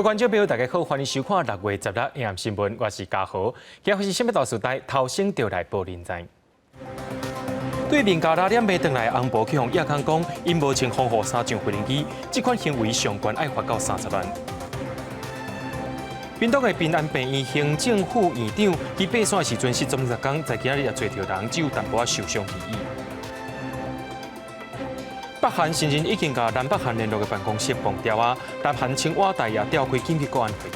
各位觀眾朋友，大家好，歡迎收看6月16夜新聞，我是嘉豪。今日是啥物大時代？頭先就來報您知。對孟加拉撿袂轉來翁婆去予掖空講，𪜶無穿防護衫上飛行機，這款行為上懸愛罰到30萬。屏東的平安病院行政副院長，佇爬山的時陣失蹤10工，在今仔日也揣著人，只有淡薄仔受傷而已。北韓承認已經共南北韓聯絡的辦公室爆掉啊！南韓青瓦台也召開緊急國安會議。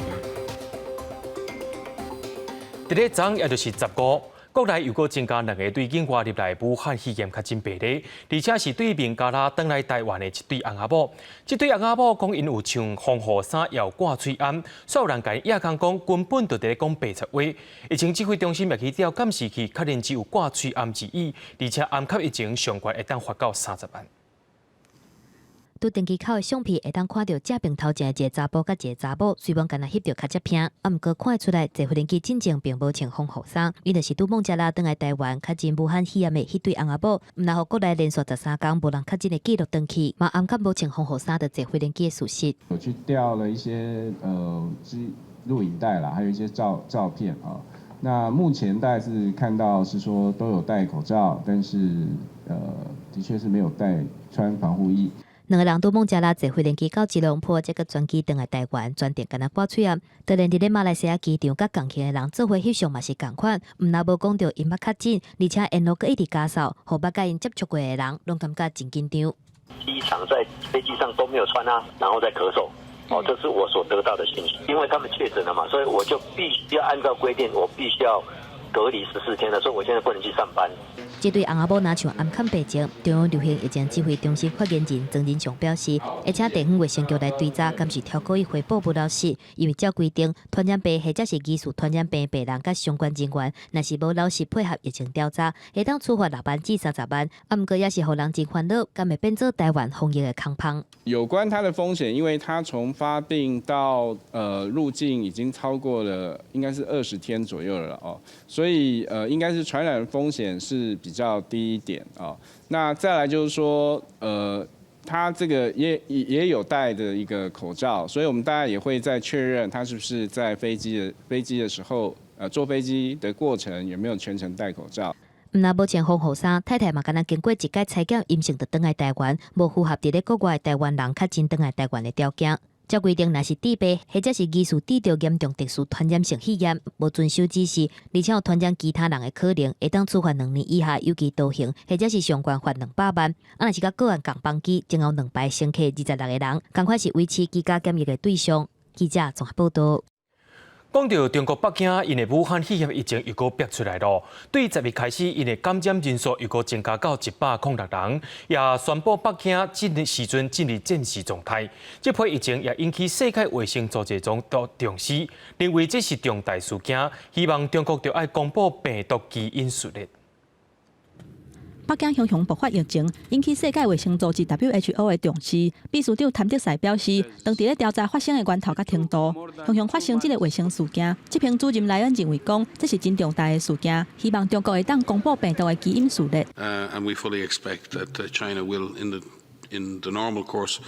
佇咧昨，也就是15，國內又閣增加兩個對境外入來武漢肺炎確診病例，而且是對孟加拉轉來台灣的一對翁仔某。這對翁仔某講𪜶有穿防護衫，也有掛喙罨，煞有人共𪜶掖空講根本就佇咧講白賊話。疫情指揮中心也去調監視器，確認只有掛喙罨而已，而且頷崁疫情上懸會當罰到30萬。佇登機口的相片會當看著正爿頭前的一个查埔佮一个查某，雖罔干焦翕著較側偏，啊，毋過看會出來坐飛機進前並無穿防護衫，𪜶就是拄孟加拉轉來台灣確診武漢肺炎的彼對翁仔某，毋但予國內連續13工無人確診的記錄斷去，嘛頷崁無穿防護衫就坐飛機的事實。我去調了一些錄影帶啦，還有一些照片啊。那目前大概是看到是說都有戴口罩，但是的確是沒有戴穿防護衣。兩个人拄孟加拉坐飛機到吉隆坡，才閣轉機轉來台灣，全程干焦掛喙罨。當然，佇咧馬來西亞機場佮仝行的人做伙翕相嘛是仝款，毋但無講著𪜶捌確診，而且沿路閣一直咳嗽，予捌佮𪜶接觸過的人攏感覺真緊張。機場在飛機上都沒有穿啊，然後再咳嗽，哦，這是我所得到的信息。因為他們確診了嘛，所以我就必須要按照規定，我必須要隔離14天了，所以我現在不能去上班。這對翁仔某若像頷崁病情，中央流行疫情指揮中心發言人莊人祥表示，會請地方衛生局來追查，敢是超過伊回報無落實，因為照規定，傳染病或者是疑似傳染病病人佮相關人員，若是無老實配合疫情調查，會當處罰6萬至30萬。啊，毋過也是予人真煩惱，敢會變做台灣防疫的空縫。有關它的風險，因為它從發病到入境已經超過了，應該是20天左右了哦，所以應該是傳染風險是比較低一點啊。那再來就是說，他這個也有戴的一個口罩，所以我們大家也會再確認他是不是在飛機的時候，坐飛機的過程有沒有全程戴口罩。毋但無穿防護衫，太太嘛干焦經過一擺採檢陰性就轉來台灣，無符合佇咧國外台灣人確診轉來台灣的條件。照規定，若是致病或者是疑似致著嚴重特殊傳染性肺炎，無遵守指示，而且有傳染其他人的可能，會當處罰2年以下有期徒刑，或者是上懸罰200萬。啊，若是佮個案仝班機，前後兩排乘客26個人，仝款是維持居家檢疫的對象。記者綜合報導。講著中國北京，𪜶的武漢肺炎疫情又閣爆出來囉。對10日開始，𪜶的感染人數又閣增加到106人，也宣布北京這個時陣進入戰時狀態。這波疫情也引起世界衛生組織中都重視，認為這是重大事件，希望中國著愛公布病毒基因序列。北京雄雄爆發疫情，引起世界衛生組織 WHO 的重視。秘書長譚德塞表示，當佇咧調查發生的源頭佮程度，雄雄發生這个衛生事件，執行主任萊恩認為講，這是真重大的事件，希望中國會當公布病毒的基因序列。 And we fully expect that China will, in the normal course,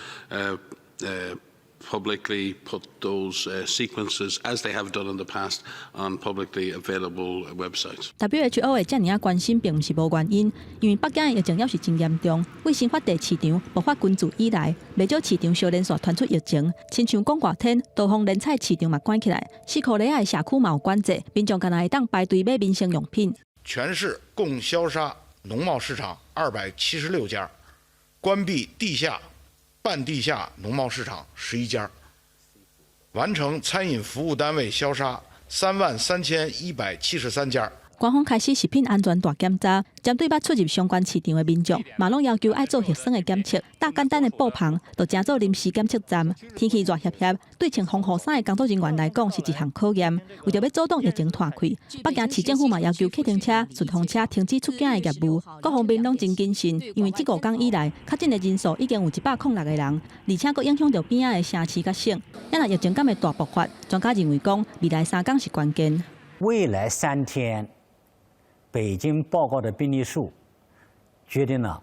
publicly put those sequences, as they have done in the past, on publicly available websites. WHO 會遮爾仔關心，並毋是無原因，因為北京的疫情猶是真嚴重。為新發地市場爆發根治以來，袂少市場相連紲傳出疫情，親像廣外天多方連菜市場嘛關起來，四箍里仔的社區嘛有管制，民眾干焦會當排隊買民生用品。全市共消殺農貿市場276家，關閉地下、半地下農貿市場11家，完成餐飲服務單位消殺33,173家。官方開始食品安全大檢查，針對欲出入相關市場的民眾，嘛攏要求愛做核酸的檢測。搭簡單的布棚，就成做臨時檢測站。天氣熱煳煳，對穿防護衫的工作人員來講是一項考驗。為著欲阻擋疫情拖開，北京市政府嘛要求客運車、順風車停止出境的業務。各方面攏真謹慎，因為這5工以來，確診的人數已經有106個人，而且閣影響著邊仔的城市佮省。若疫情敢會大爆發？專家認為講，未來3工是關鍵。未來3天，北京報告的病例數，決定了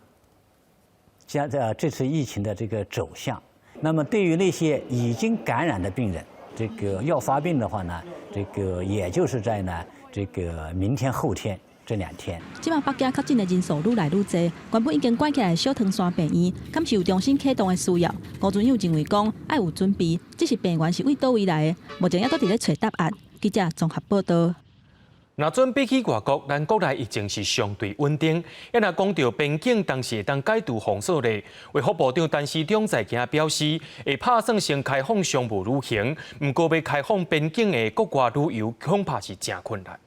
將這次疫情的這個走向。那麼，對於那些已經感染的病人，這個要發病的話呢，這個也就是在呢這個明天後天這2天。這擺北京確診的人數愈來愈濟，原本已經關起來的小湯山病院，敢是有重新啟動的需要。吳尊友認為講，愛有準備，只是病源是對佗位來的，目前猶閣佇咧揣答案。記者綜合報道。若準比起外國，咱國內疫情是相對穩定。抑若講著邊境當時會當解除封鎖咧，衛福部長陳時中在今表示，會拍算先開放商務旅行，毋過欲開放邊境的國外旅遊，恐怕是誠困難。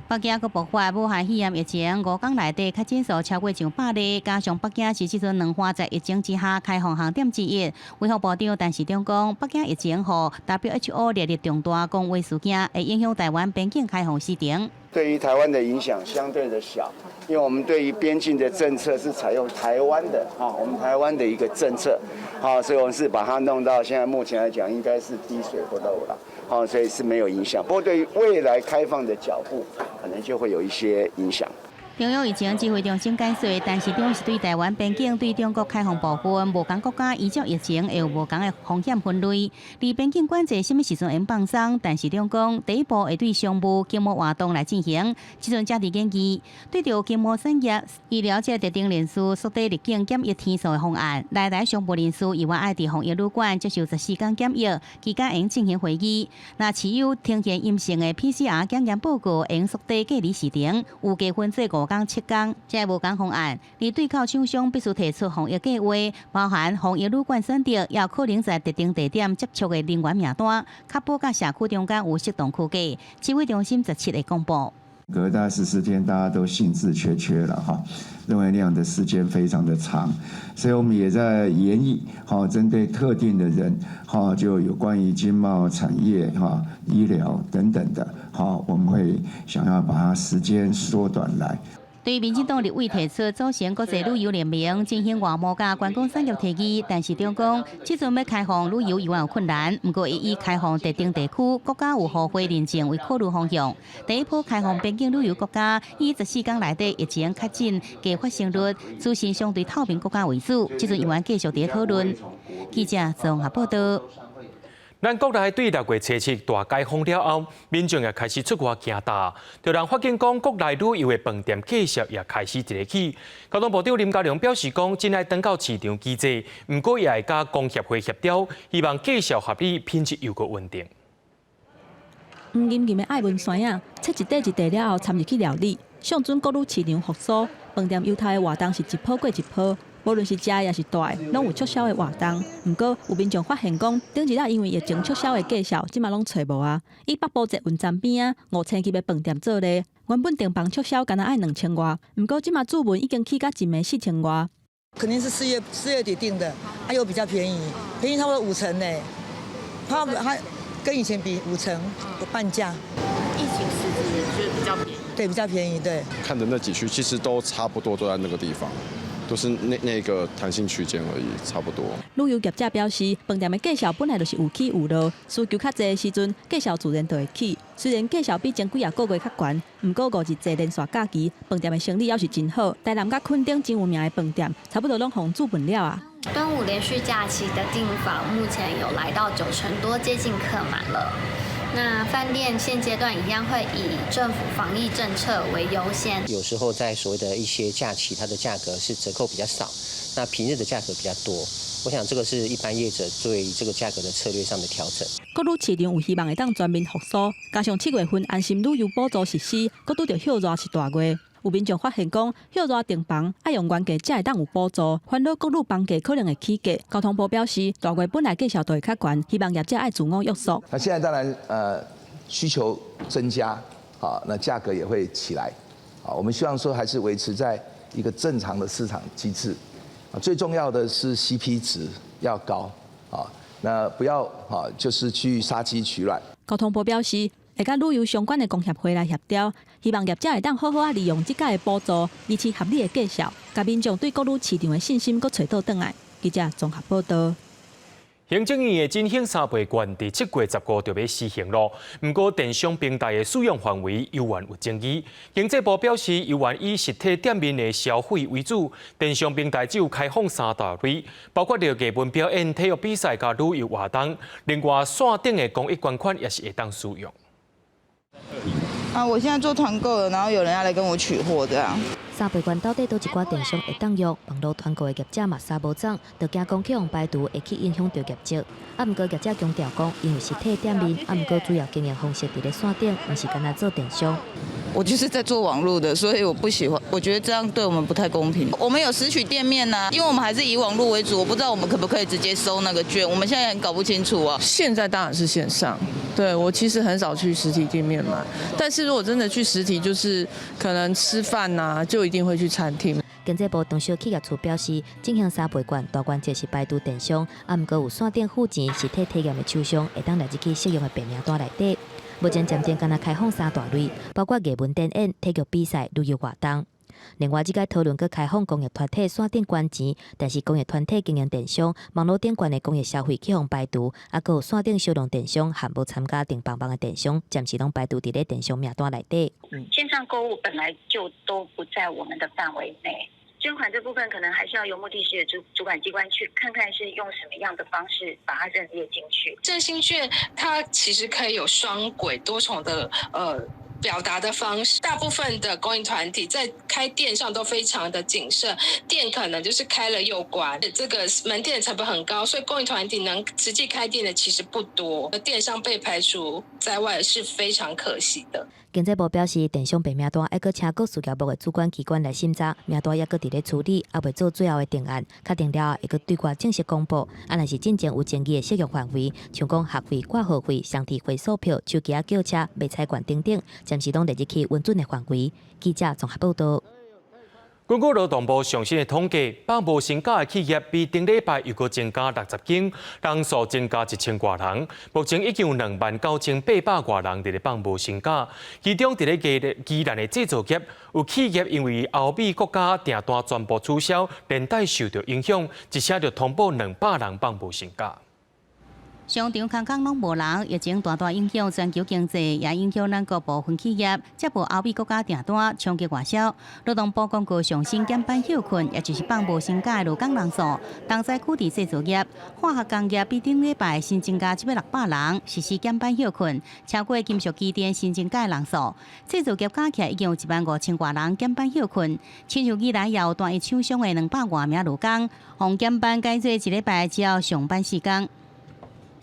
北京閣爆發武漢肺炎疫情，5工內底確診數超過上百例，加上北京是這陣兩岸在疫情之下開放航點之一。衛福部長陳時中講，北京疫情予 WHO 列入重大公衛事件，會影響台灣邊境開放時程。對於台灣的影響相對的小，因為我們對於邊境的政策是採用台灣的哈，我們台灣的一個政策，好，所以我們是把它弄到現在目前來講，應該是滴水不漏了，好，所以是沒有影響。不過對於未來開放的腳步，可能就會有一些影響。中央疫情指揮中心解說，陳時中是對台灣邊境對中國開放部分，無仝國家依照疫情會有無仝的風險分類。而邊境管制啥物時陣會放鬆？陳時中講，第一步會對商務經貿活動來進行，這陣才佇研議，對著經貿產業、醫療這特定人士縮短入境檢疫天數的方案，來台商務人士猶原愛佇防疫旅館接受14工檢疫，期間會進行會議。若持有呈現陰性的 PCR 檢驗報告，會縮短隔離時程，預計分做5工7工，這無仝方案。而對口廠商必須提出防疫計劃，包含防疫旅館選擇，也可能在特定地點接觸的人員名單，確保佮社區中間有適當區隔。指揮中心17會公布。隔大概14天，大家都興致缺缺了哈，認為那樣的時間非常的長，所以我們也在研議，好，針對特定的人，哈，就有關於經貿產業、哈醫療等等的，好，我們會想要把它時間縮短來。對民進黨立委提出組成國際旅遊聯盟進行外貿佮觀光產業提議，陳時中講，這陣欲開放旅遊猶原有困難，毋過會以開放特定地區國家有互惠認證為考慮方向。第一波開放邊境旅遊國家，以14工內底疫情確診低發生率、資訊相對透明國家為主，這陣猶原繼續佇討論。記者綜合報道。咱國內對6月初7大解封了後，民眾也開始出外行踏，就人發現講國內旅遊的飯店價數也開始一个起。交通部長林佳龍表示講，真愛等到市場機制，毋過也會佮工協會協調，希望價數合理，品質又閣穩定。黃金金的愛文山仔，切一塊一塊了後，摻入去料理。上準國旅市場復甦，飯店優待的活動是一波過一波。無論是食的抑是蹛的，攏有促銷的活動。毋過有民眾發現講，頂一仔因為疫情促銷的價數，這馬攏揣無啊。以北部捷運站邊仔5000級的飯店做例，原本訂房促銷干焦愛2000外，毋過這馬注文已經起到一暝4000外。肯定是4月底訂的，啊又比較便宜，便宜差不多五成呢。它跟以前比五成半價。疫情時期覺得比較便宜。對，比較便宜，對。看的那幾區其實都差不多，都在那個地方。都是那個彈性區間而已，差不多。旅遊業者表示，飯店的價數本來就是有起有落，需求較濟的時陣，價數自然就會起。雖然價數比前幾仔個月較懸，毋過五日制連續假期，飯店的生意猶是真好。台南佮墾丁真有名的飯店，差不多攏予注文了啊。端午連續假期的訂房目前有來到9成多，接近客滿了。那飯店現階段一樣會以政府防疫政策為優先。有時候在所謂的一些假期，它的價格是折扣比較少，那平日的價格比較多。我想這個是一般業者對這個價格的策略上的調整。國旅市場有希望會當全面復甦，加上7月份安心旅遊補助實施，閣拄著歇熱是大月。有民眾發現講，歇熱訂房愛用原價才會當有補助，煩惱國旅房價可能會起價。交通部表示，大月本來價數就會較懸，希望業者愛自我約束。那現在當然，需求增加，好，那價格也會起來。啊，我們希望說還是維持在一個正常的市場機制。啊，最重要的是 CP 值要高，啊，那不要啊，就是去殺雞取卵。交通部表示，會佮旅遊相關的工協會來協調，希望業者會當好好仔利用這擺的補助，維持合理的價數，共民眾對國旅市場的信心閣揣倒轉來。記者綜合報道。行政院的振興三倍券佇7月15就欲施行囉。毋過電商平台的使用範圍猶原有爭議。經濟部表示，猶原以實體店面的消費為主，電商平台只有開放三大類，包括著藝文表演、體育比賽佮旅遊活動。另外，線頂的公益捐款也是會當使用。啊，我現在做團購的，然後有人要來跟我取貨，這樣。三倍券到底佗一寡電商會當用，網路團購的業者嘛三無總，就驚講去予排除會去影響著業績。啊，毋過業者強調講，因為實體店面，啊，毋過主要經營方式佇咧線頂，毋是干焦做電商。我就是在做網路的，所以我不喜歡，我覺得這樣對我們不太公平。我們有實體店面吶，因為我們還是以網路為主，我不知道我們可不可以直接收那個券，我們現在很搞不清楚啊。現在當然是線上，對，我其實很少去實體店面買，但是如果真的去實體，就是可能吃飯吶，就一定會去餐廳。經濟部中小企業處表示，振興三倍券大原則是排除電商，啊，毋過有線頂付錢實體體驗的廠商，會當列入去適用的白名單內底。目前暫定干焦開放三大類，包括藝文展演、體育比賽、旅遊活動。另外，這擺討論閣開放公益團體線頂捐錢，但是公益團體經營電商、網路頂懸的公益消費去予排除，啊，閣有線頂小農電商和無參加訂房網的電商，暫時攏排除佇咧電商名單內底。線上購物本來就都不在我們的範圍內。捐款這部分可能還是要由目的地的主管機關去看看是用什麼樣的方式把它認列進去。振興券它其實可以有雙軌多重的表達的方式。大部分的公益團體在開店上都非常的謹慎，店可能就是開了又關，這個門店的成本很高，所以公益團體能實際開店的其實不多。電商被排除在外是非常可惜的。經濟部表示，電商白名單愛閣請各事業部的主管機關來審查，名單猶閣佇咧處理，猶未做最後的定案，確定了後會閣對外正式公布。啊，若是進前有爭議的適用範圍，像講學費、掛號費、雙鐵回數票、手機仔叫車、買彩券等等，暫時攏列入去允准的範圍。記者綜合報導。根據勞動部上新的統計，放無薪假的企業比頂禮拜又閣增加60間，人數增加1000外人。目前已經有29,800外人佇咧放無薪假，其中佇咧宜蘭的製造業，有企業因為歐美國家訂單全部取消，連帶受著影響，一聲就通報200人放無薪假。商場空空攏無人，疫情大大影響全球經濟，也影響咱國部分企業。接無歐美國家訂單衝擊外銷，勞動部公告上新減班歇睏，也就是放無薪假的勞工人數。東在區佇製造業、化學工業比頂禮拜新增加這擺600人，實施減班歇睏，超過金屬機電新增加的人數。製造業加起來已經有1萬5千外人減班歇睏，親像宜蘭也有單一廠商的200外名勞工，予減班改做一禮拜只要上班4工。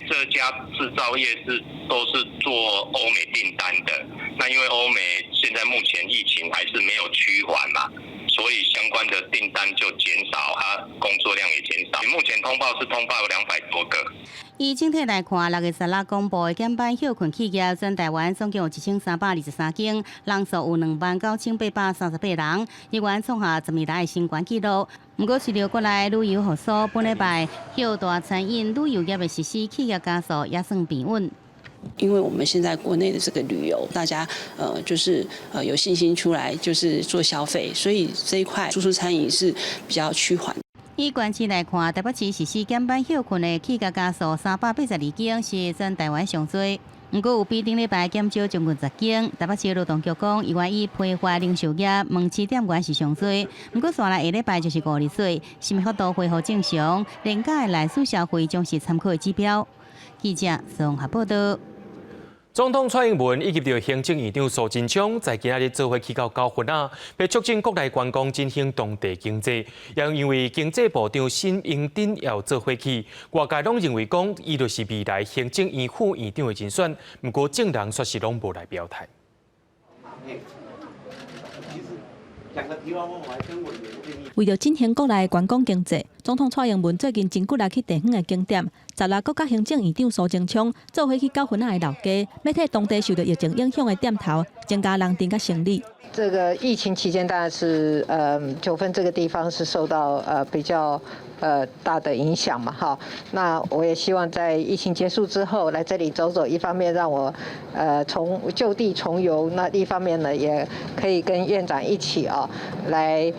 這家製造業是都是做歐美訂單的，那因為歐美現在目前疫情還是沒有趨緩嘛，所以相關的訂單就減少，他工作量也減少。目前通報是通報200多個。以整體來看，6月16公布的減班歇睏企業，全台灣總共有1323間，人數有29,838人，依然創下10年來的新高紀錄。毋過，隨著國內旅遊復甦，本禮拜歇大餐飲旅遊業的實施企業家數也算平穩。因為我們現在國內的這個旅遊，大家就是有信心出來就是做消費，所以這一塊住宿餐飲是比較趨緩。以縣市來看，台北市實施減班歇睏的企業家數382間，是全台灣上濟。毋過有比頂禮拜減少將近10間。台北市勞動局講，猶原以批發零售業、門市店員是上濟。毋過紲來下禮拜就是五日稅，啥物幅度恢復正常，連假的內需消費將是參考的指標。記者綜合報導。總統蔡英文以及著行政院長蘇貞昌在今仔日做伙去到九份仔，欲促進國內觀光，振興當地經濟。也因為經濟部長沈榮津也有做伙去，外界攏認為講，伊就是未來行政院副院長的人選。毋過眾人煞是攏無來表態。為著振興國內觀光經濟，總統蔡英文最近真骨力去地方的景點。16閣佮行政院長蘇貞昌做伙去九份仔的老街，欲替當地受著疫情影響的店頭增加人潮佮生意。這個疫情期間，當然是九份這個地方是受到比較大的影響嘛，哈。那我也希望在疫情結束之後來這裡走走，一方面讓我從舊地重遊，那一方面呢，也可以跟院長一起啊，來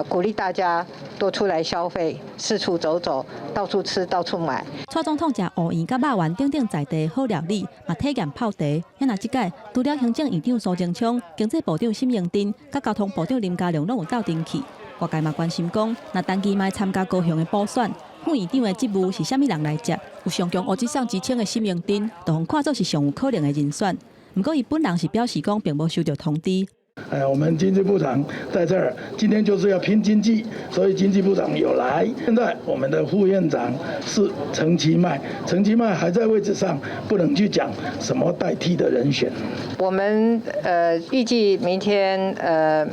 鼓勵大家多出來消費，四處走走，到處吃，到處買。蔡總統食芋圓佮肉圓等等在地好料理，嘛體驗泡茶。啊若這擺除了行政院長蘇貞昌、經濟部長沈榮津、佮交通部長林佳龍攏有鬥陣去。外界嘛關心講，若陳其邁參加高雄的補選，副院長的職務是啥物人來接？有上強烏骨送之稱的沈榮津，就予看做是上有可能的人選。毋過伊本人是表示講，並無收著通知。哎，我們經濟部長在這兒，今天就是要拼經濟，所以經濟部長有來。現在我們的副院長是陳其邁，陳其邁還在位置上，不能去講什麼代替的人選。我們預計明天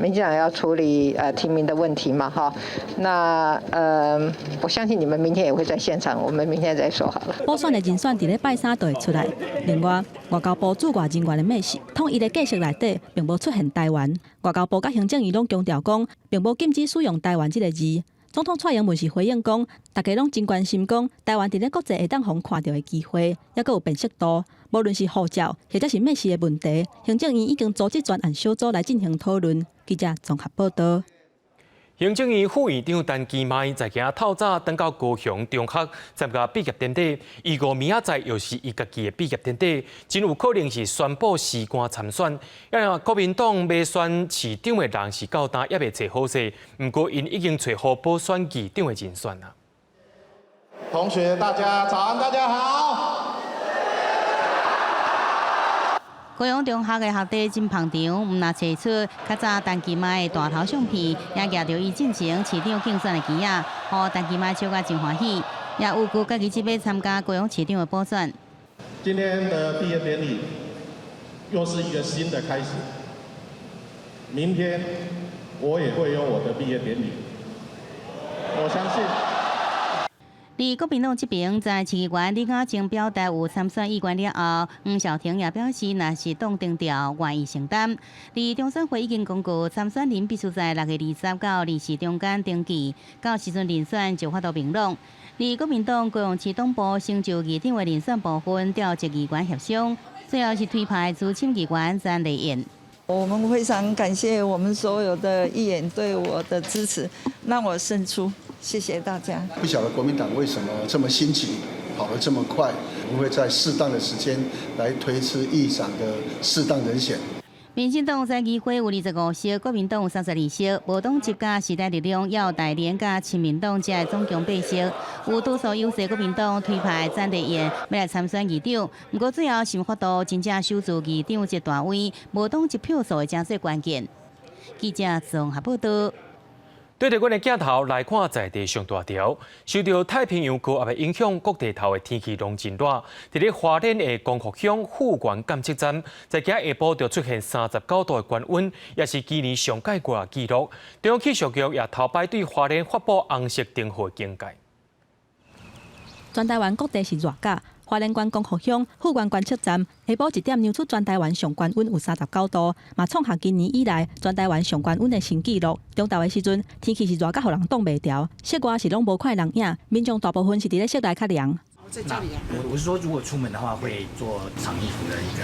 民進黨要處理提名的問題嘛，哈，那我相信你們明天也會在現場，我們明天再說好了。補選的人選佇咧拜三就會出來。另外，外交部駐外人員的面試，統一的格式內底並無出現台灣。外交部佮行政院攏強調講，並無禁止使用台灣這个字。總統蔡英文是回應講，大家攏真關心講，台灣佇咧國際會當予人看著的機會，猶閣有辨識度。無論是護照或者是面試的問題，行政院已經組織專案小組來進行討論。記者綜合報道。行政院副院長陳其邁在今透早轉到高雄中學參加畢業典禮，預估明仔載又是伊家己的畢業典禮，真有可能是宣布辭官參選。因為國民黨欲選市長的人是到今猶未揣好勢，毋過𪜶已經揣好補選議長的人選啦。同學，大家早安，大家好。高雄中學的學弟真捧場，毋若揣出較早陳其邁的大頭相片，也舉著伊進前市長競選的旗仔，予陳其邁笑甲真歡喜，也預估家己這擺參加高雄市長的補選。今天的畢業典禮又是一個新的開始，明天我也會有我的畢業典禮，我相信。佇國民黨這邊，在市議員李雅晴表達有參選意願了後，黃紹庭也表示，若是黨定調，願意承擔。佇中選會已經公告參選人必須在6月20到24中間登記，到時陣人選就有法度明朗。佇國民黨高雄市黨部先就議長的人選部分調集議員協商，最後是推派資深議員詹麗燕。我們非常感謝我們所有的議員對我的支持，讓我勝出。謝謝大家。不曉得國民黨為什麼這麼心急，跑得這麼快，不會在適當的時間來推出議長的適當人選。民進黨在議會有25席，國民黨有32席，無黨籍佮時代力量要台聯佮親民黨這總共8席，有多數優勢。國民黨推派詹麗燕欲來參選議長，毋過最後是無法度真正守住議長這大位，無黨籍票數會誠做關鍵。記者綜合報道。對著阮的鏡頭來看，在地上大條，受著太平洋高壓的影響，各地頭的天氣攏真熱。佇咧花蓮的光復鄉富源監測站，在今下晡就出現39度的高溫，也是今年上蓋熱的紀錄。中央氣象局也頭擺對花蓮發布紅色燈號警戒。全台灣各地是熱甲，花蓮縣光復鄉富源觀測站下晡1點量出全台灣上懸溫有39度，嘛創下今年以來全台灣上懸溫的新紀錄。中晝的時陣，天氣是熱甲予人擋袂牢，室外是攏無看人影，民眾大部分是佇咧室內較涼。在這裡啊。我是說，如果出門的話，會做長衣服的一個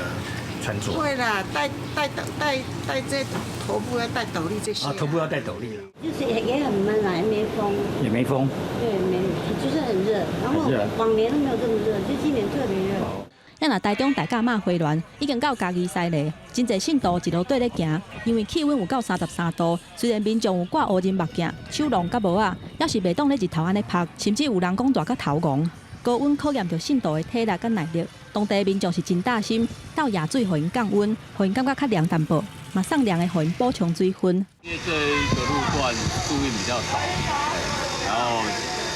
穿着。會啦，戴戴戴戴這頭部要戴斗笠這些。啊，頭部要戴斗笠了。就是也很悶啊，也沒風。也沒風。對，沒，就是很熱。然後往年都沒有這麼熱，就今年特別熱。咱若台中大甲媽花蓮已經到嘉義西螺，真濟信徒一路綴咧行，因為氣溫有夠33度。雖然民眾有掛烏仁目鏡、手籠佮帽仔，猶是袂擋咧日頭按呢曝，甚至有人講熱甲頭戇。高溫考驗著信徒的體力佮耐力，當地民眾是真擔心，鬥舀水予𪜶降溫，予𪜶感覺較涼淡薄，嘛送涼的予𪜶補充水分。因為這一個路段樹蔭比較少，然後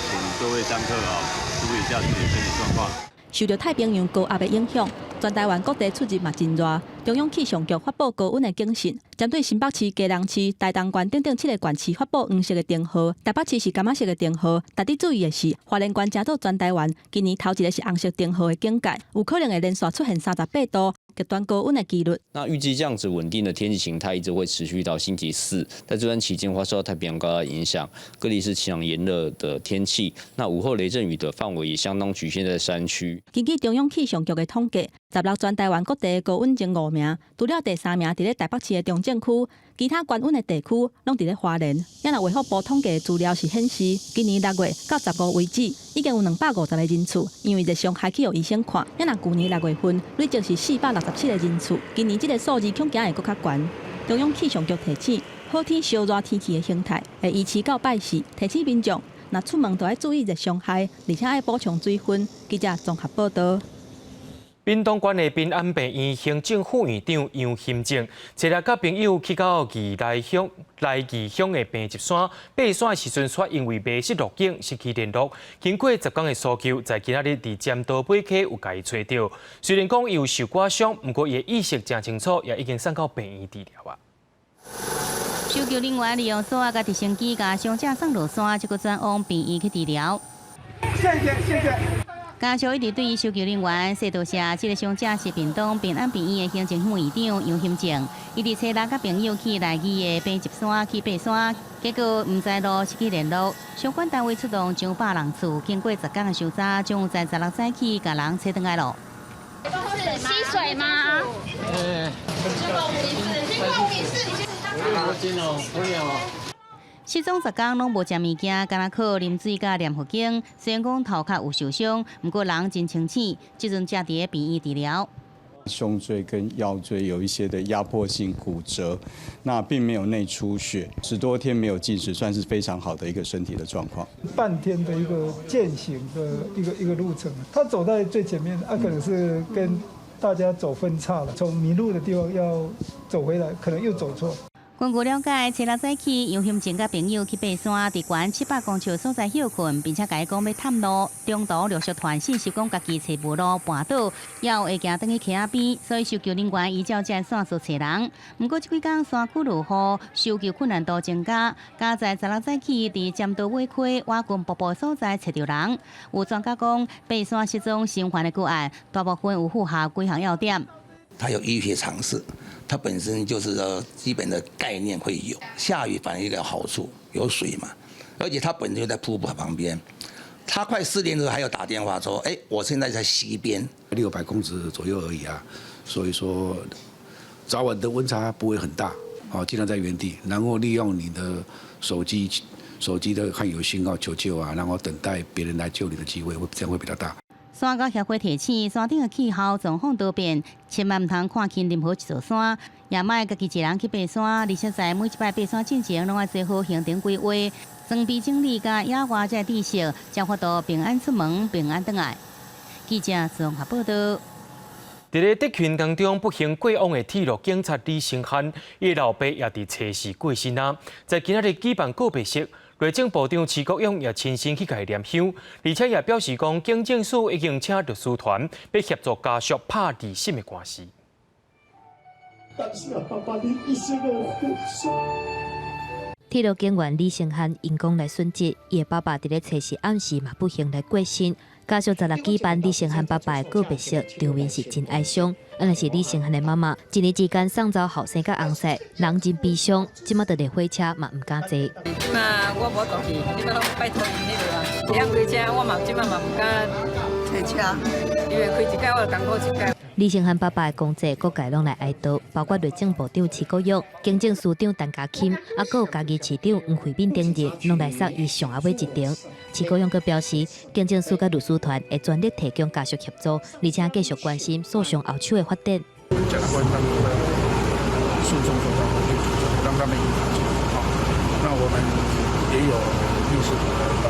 請各位香客啊注意一下自己身體狀況。受著太平洋高壓的影響，全台灣各地出入嘛真熱。中央氣象局發布高溫的警訊，針對新北市、基隆市、台東縣等等七个縣市發布黃色的燈號。台北市是柑仔色的燈號。值得注意的是，花蓮縣成做全台灣今年頭一个是紅色燈號的警戒，有可能會連續出現38度極端高溫的紀錄。那預計這樣子穩定的天氣形態一直會持續到星期四，在這段期間會受到太平洋高壓影響，各地是晴朗炎熱的天氣。那午後雷陣雨的範圍也相當局限在山區。根據中央氣象局的統計。十六全台灣各地高溫前五名，除了第三名佇咧台北市的中正區，其他高溫的地區攏佇咧花蓮。也若衛福部統計資料是顯示，今年六月到十五為止，已經有250個人次因為熱傷害去予醫生看。也若舊年六月份累積是467個人次，今年這个數字恐驚會閣較懸。中央氣象局提醒，好天燒熱天氣的形態會維持到拜四，提醒民眾若出門就愛注意熱傷害，而且愛補充水分。記者綜合報道。屏東縣的平安病院行政副院長楊欣正，昨日佮朋友去到宜來鄉來義鄉的平集山爬山的時陣，卻因為迷失路徑，失去聯絡。經過10工的搜救，在今仔日佇尖刀尾溪有共伊揣著。雖然講伊有受割傷，毋過伊的意識誠清楚，也已經送到病院治療啊。搜救人員利用索仔佮直升機共傷者送落山，這閣轉往病院去治療。謝謝謝謝。家屬一直對搜救人員說多謝，這个傷者是屏東平安病院的行政副院長楊欣正，伊佇初六佮朋友去內義的平集山去爬山，結果毋知路失去聯絡，相關單位出動上百人次，經過10工的搜查，終於在十六早起共人揣轉來囉。是吸水嗎？欸，這個失蹤10工攏無食物件，干焦靠啉水佮念佛經。雖然講頭殼有受傷，毋過人真清醒，這陣正佇咧病院治療。胸椎跟腰椎有一些的壓迫性骨折，那並沒有內出血，10多天沒有進食，算是非常好的一個身體的狀況。半天的一個健行的一個路程，他走在最前面，啊，可能是跟大家走分岔了，從迷路的地方要走回來，可能又走錯。根據了解，初六早起，楊欣靜佮朋友去爬山，佇懸700公尺所在歇睏，並且共伊講欲探路。中途陸續傳信息講家己揣無路絆倒，猶會行轉去溪仔邊，所以搜救人員依照這个線索揣人。毋過這幾工山區落雨，搜救困難度增加。佳哉十六早起，佇尖刀尾溪瓦棍瀑布所在揣著人。有專家講，爬山失蹤生還的個案，大部分有符合幾項要點。他有醫學常識，他本身就是說基本的概念會有。下雨反而一個好處，有水嘛，而且他本身就在瀑布旁邊。他快4點的時候還有打電話說：“哎，我現在在溪邊， 600公尺左右而已啊。”所以說早晚的溫差不會很大，哦，盡量在原地，然後利用你的手機，手機的看有信號求救啊，然後等待別人來救你的機會會這樣會比較大。山腳協會提醒，山頂的氣候狀況多變，千萬毋通看輕任何一座山，也莫家己一人去爬山。而且在每一擺爬山進前，攏愛做好行程規劃，裝備整理佮野外這知識，才有法度平安出門，平安轉來。記者綜合報道。佇咧敵群當中不幸過往的鐵路警察李承翰，伊老爸也佇初四過身啊。在今仔日舉辦告別式，內政部長徐國勇也親身去共伊念香，而且也表示講，警政署已經請律師團欲協助家屬拍二審的官司。但是啊，爸爸你一生的付出。鐵路警員李承翰因公來殉職，伊的爸爸佇咧初四暗時嘛不幸來過身。家屬十六舉辦李承翰爸爸的告別式，場面是真哀傷。啊，若是李承翰的媽媽，一年之間送走後生佮翁婿，人真悲傷，這馬就連火車嘛毋敢坐。這馬我無倒去，這馬攏拜託𪜶彼落啊。會曉開車，我嘛這馬嘛毋敢坐車，因為開一擺我就艱苦一擺。李承翰爸爸的公祭，各界攏來哀悼，包括內政部長徐國勇、警政司長陳家欽，啊，閣有嘉義市長黃惠敏等人，攏來送伊上後尾一程。徐國勇閣表示，警政署佮律師團會全力提供家屬協助，而且繼續關心訴訟後手的發展。檢察官當初的訴訟所長會去主張，讓他們依法處理。好，那我們也有律師團來幫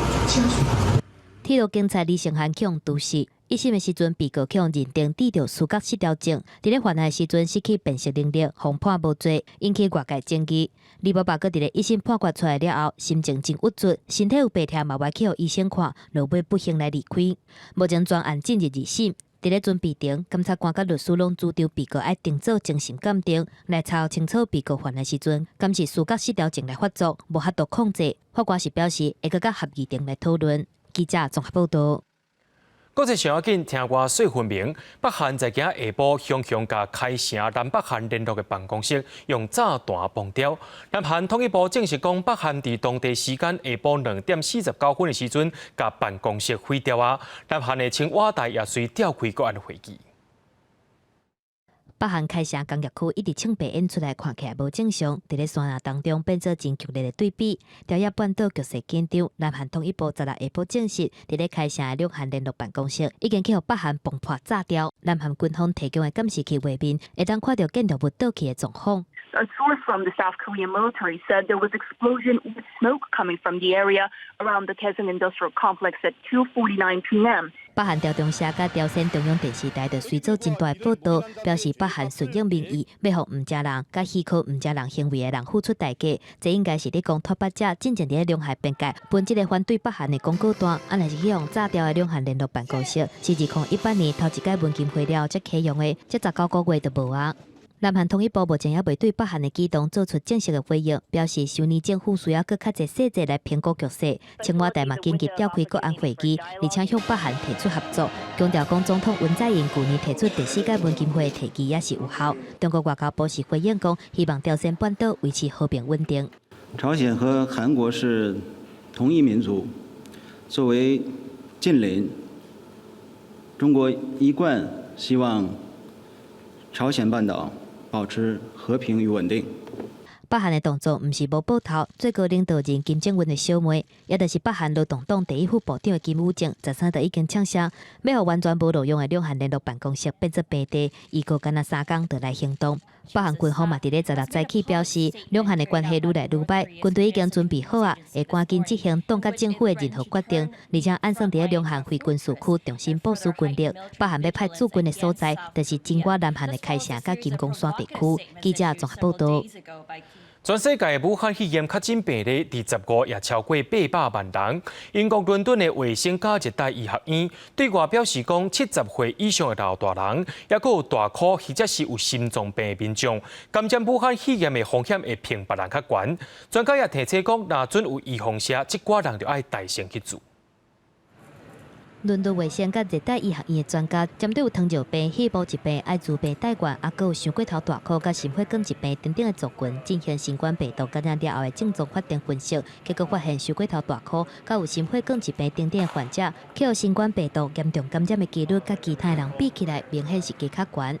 助。鐵路警察李承翰去予毒死，一審的時陣，被告去予認定得著思覺失調症，佇咧犯案的時陣失去辨識能力，予判無罪，引起外界爭議。李爸爸閣佇咧一審判決出來了後，心情真鬱卒，身體有病痛嘛，袂去予醫生看，落尾不幸來離開。目前全案進入二審，佇咧準備庭，檢察官佮律師攏主張被告愛重做精神鑑定，來查清楚被告犯案時陣，敢是思覺失調症來發作，無法度控制。法官是表示會閣佮合議庭來討論。記者綜合報道。國際上要緊，聽外說分明。北韓在今下晡，雄雄共開城南北韓聯絡的辦公室用炸彈崩掉。南韓統一部證實講，北韓佇當地時間下晡2點49分的時陣，共辦公室毀掉啊。南韓的青瓦台也隨召開國安會議。北韓開城工業區一直衝白煙出來，看起來無正常。佇咧山林當中變做真強烈的對比。朝野半島局勢緊張，南韓統一部16下晡證實，佇咧開城的兩韓聯絡辦公室已經去予北韓爆破炸掉。南韓軍方提供的監視器畫面，會當看著建築物倒去的狀況。 A source from the South Korean military said there was explosion with smoke coming from the area around the Kaesong Industrial Complex at 2:49 p.m. 北韓朝中社佮朝鮮中央電視台就隨做真大的報道，表示北韓順應民意，欲予毋正人佮許可毋正人行為的人付出代價。這應該是咧講脫北者進前佇咧兩岸邊界分這个反對北韓的廣告單，啊若是去予炸掉的兩韓聯絡辦公室，是2018年頭一屆文金會了後才啟用的，這19個月就無啊。南韓統一部目前猶未對北韓的舉動做出正式的回應，表示修年政府需要閣較濟細節來評估局勢。青瓦台嘛緊急召開國安會議，而且向北韓提出合作，強調講總統文在寅舊年提出第四屆文金會的提議也是有效。中國外交部是回應講，希望朝鮮半島維持和平穩定。朝鮮和韓國是同一民族，作為近鄰，中國一貫希望朝鮮半島保持和平與穩定。北韓的動作毋是無報頭，最高領導人金正恩的小妹，也就是北韓勞動黨第一副部長的金與正，13就已經嗆聲，欲予完全無路用的兩韓聯絡辦公室變做平地，預告干焦3工就來行動。北韓軍方嘛佇咧16早起表示，兩韓的關係愈來愈䆀，軍隊已經準備好啊，會趕緊執行黨佮政府的任何決定，而且按算佇咧兩韓非軍事區重新部署軍力。北韓欲派駐軍的所在，就是緊倚南韓的開城佮金剛山地區。記者綜合報道。全世界武漢肺炎確診病例，佇15也超過800萬人。英國倫敦的衛生佮熱帶醫學院對外表示講，70歲以上的老大人，抑閣有大箍或者是有心臟病的民眾，感染武漢肺炎的風險會比別人較懸。專家也提醒講，若準有預防射，這寡人就愛帶先去注。倫敦衛生佮熱帶醫學院的專家，針對有糖尿病、肺部疾病、愛滋病帶原，抑閣有傷過頭大箍佮心血管疾病等等的族群，進行新冠病毒感染了後的症狀發展分析，結果發現傷過頭大箍佮有心血管疾病等等的患者，去予新冠病毒嚴重感染的幾率，佮其他人比起來，明顯是加較懸。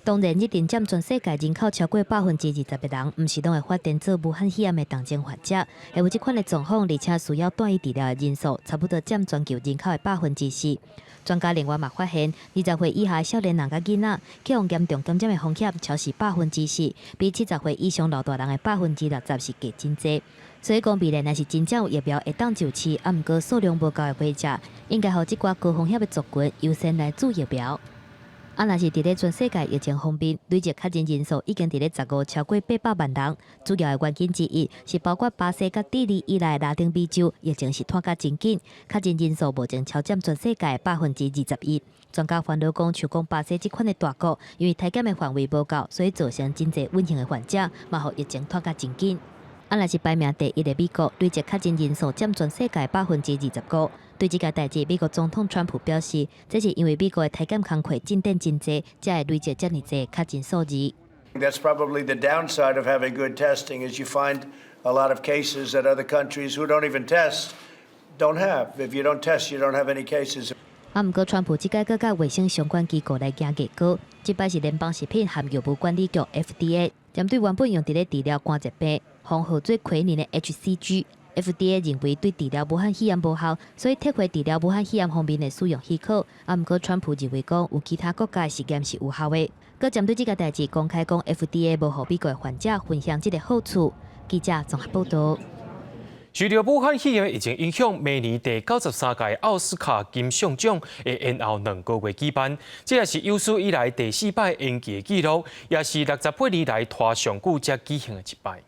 當然，這陣佔全世界人口超過20%的人，毋是攏會發展做武漢肺炎的重症患者，會有這款的狀況，而且需要住院治療的人數，差不多佔全球人口的4%。專家另外嘛發現，20歲以下的少年人佮囡仔，去予嚴重感染的風險超是4%，比70歲以上老大人的60%是低真濟。所以講，未來若是真正有疫苗會當上市，啊，毋過數量無夠的患者，應該予這寡高風險的族群優先來注疫苗。啊，若是佇咧全世界疫情方面，累計確診人數已經佇咧15超過800萬人。主要的原因之一是包括巴西佮智利以來拉丁美洲疫情是拖甲真緊，確診人數目前超佔全世界21%。專家煩惱講，像講巴西這款的大國，因為篩檢的範圍無夠，所以造成真濟隱形的患者，嘛予疫情拖甲真緊。啊，若是排名第一的美國，累計確診人數佔全世界25%。對這個代誌，美國總統川普表示，這是因為美國的篩檢工課進展真濟，才會累積遮爾濟確診數字。 That's probably the downside of having good testing, is you find a lot of cases that other countries who don't even test don't have. If you don't test, you don't have any cases. 啊，毋過川普這擺閣佮衛生相關機構來行硬膏，這擺是聯邦食品和藥物管理局 FDA，針對原本用佇咧治療肝疾病、封號做奎寧的 HCG。FDA 認為對治療武漢肺炎無效，所以撤回治療武漢肺炎方面的使用許可。啊，毋過川普認為講有其他國家的實驗是有效的。閣針對這個代誌公開講，FDA 無予美國的患者分享這个好處。記者綜合報道。受著武漢肺炎疫情影響，明年第93屆奧斯卡金像獎會延後2個月舉辦，這也是有史以來第四擺延期的紀錄，也是68年來拖上久才舉行的一擺。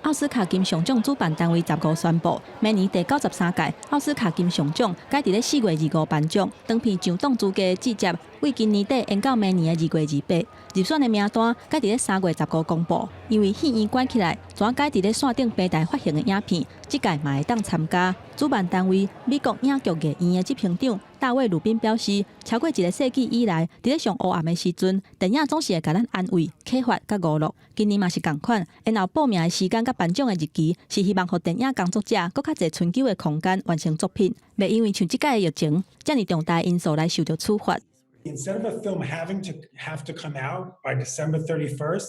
奧斯卡金像獎主辦單位15宣布，明年第93屆奧斯卡金像獎改佇咧4月25頒獎，長片上檔資格指接為今年底延到明年的2月28。入選的名單改佇咧3月15公布。因為戲院關起來，轉改佇咧線頂平台發行的影片，這屆嘛會當參加。主辦單位美國影劇藝院的執行長大衛魯賓表示，超過一个世紀以來，佇咧上烏暗的時陣，電影總是會共咱安慰、啟發佮娛樂。今年嘛是仝款，延後報名的時間佮頒獎的日期，是希望予電影工作者閣較濟春秋的空間完成作品，袂因為像這擺的疫情遮爾重大因素來受著處罰。Instead of a film having to have to come out by December 31st,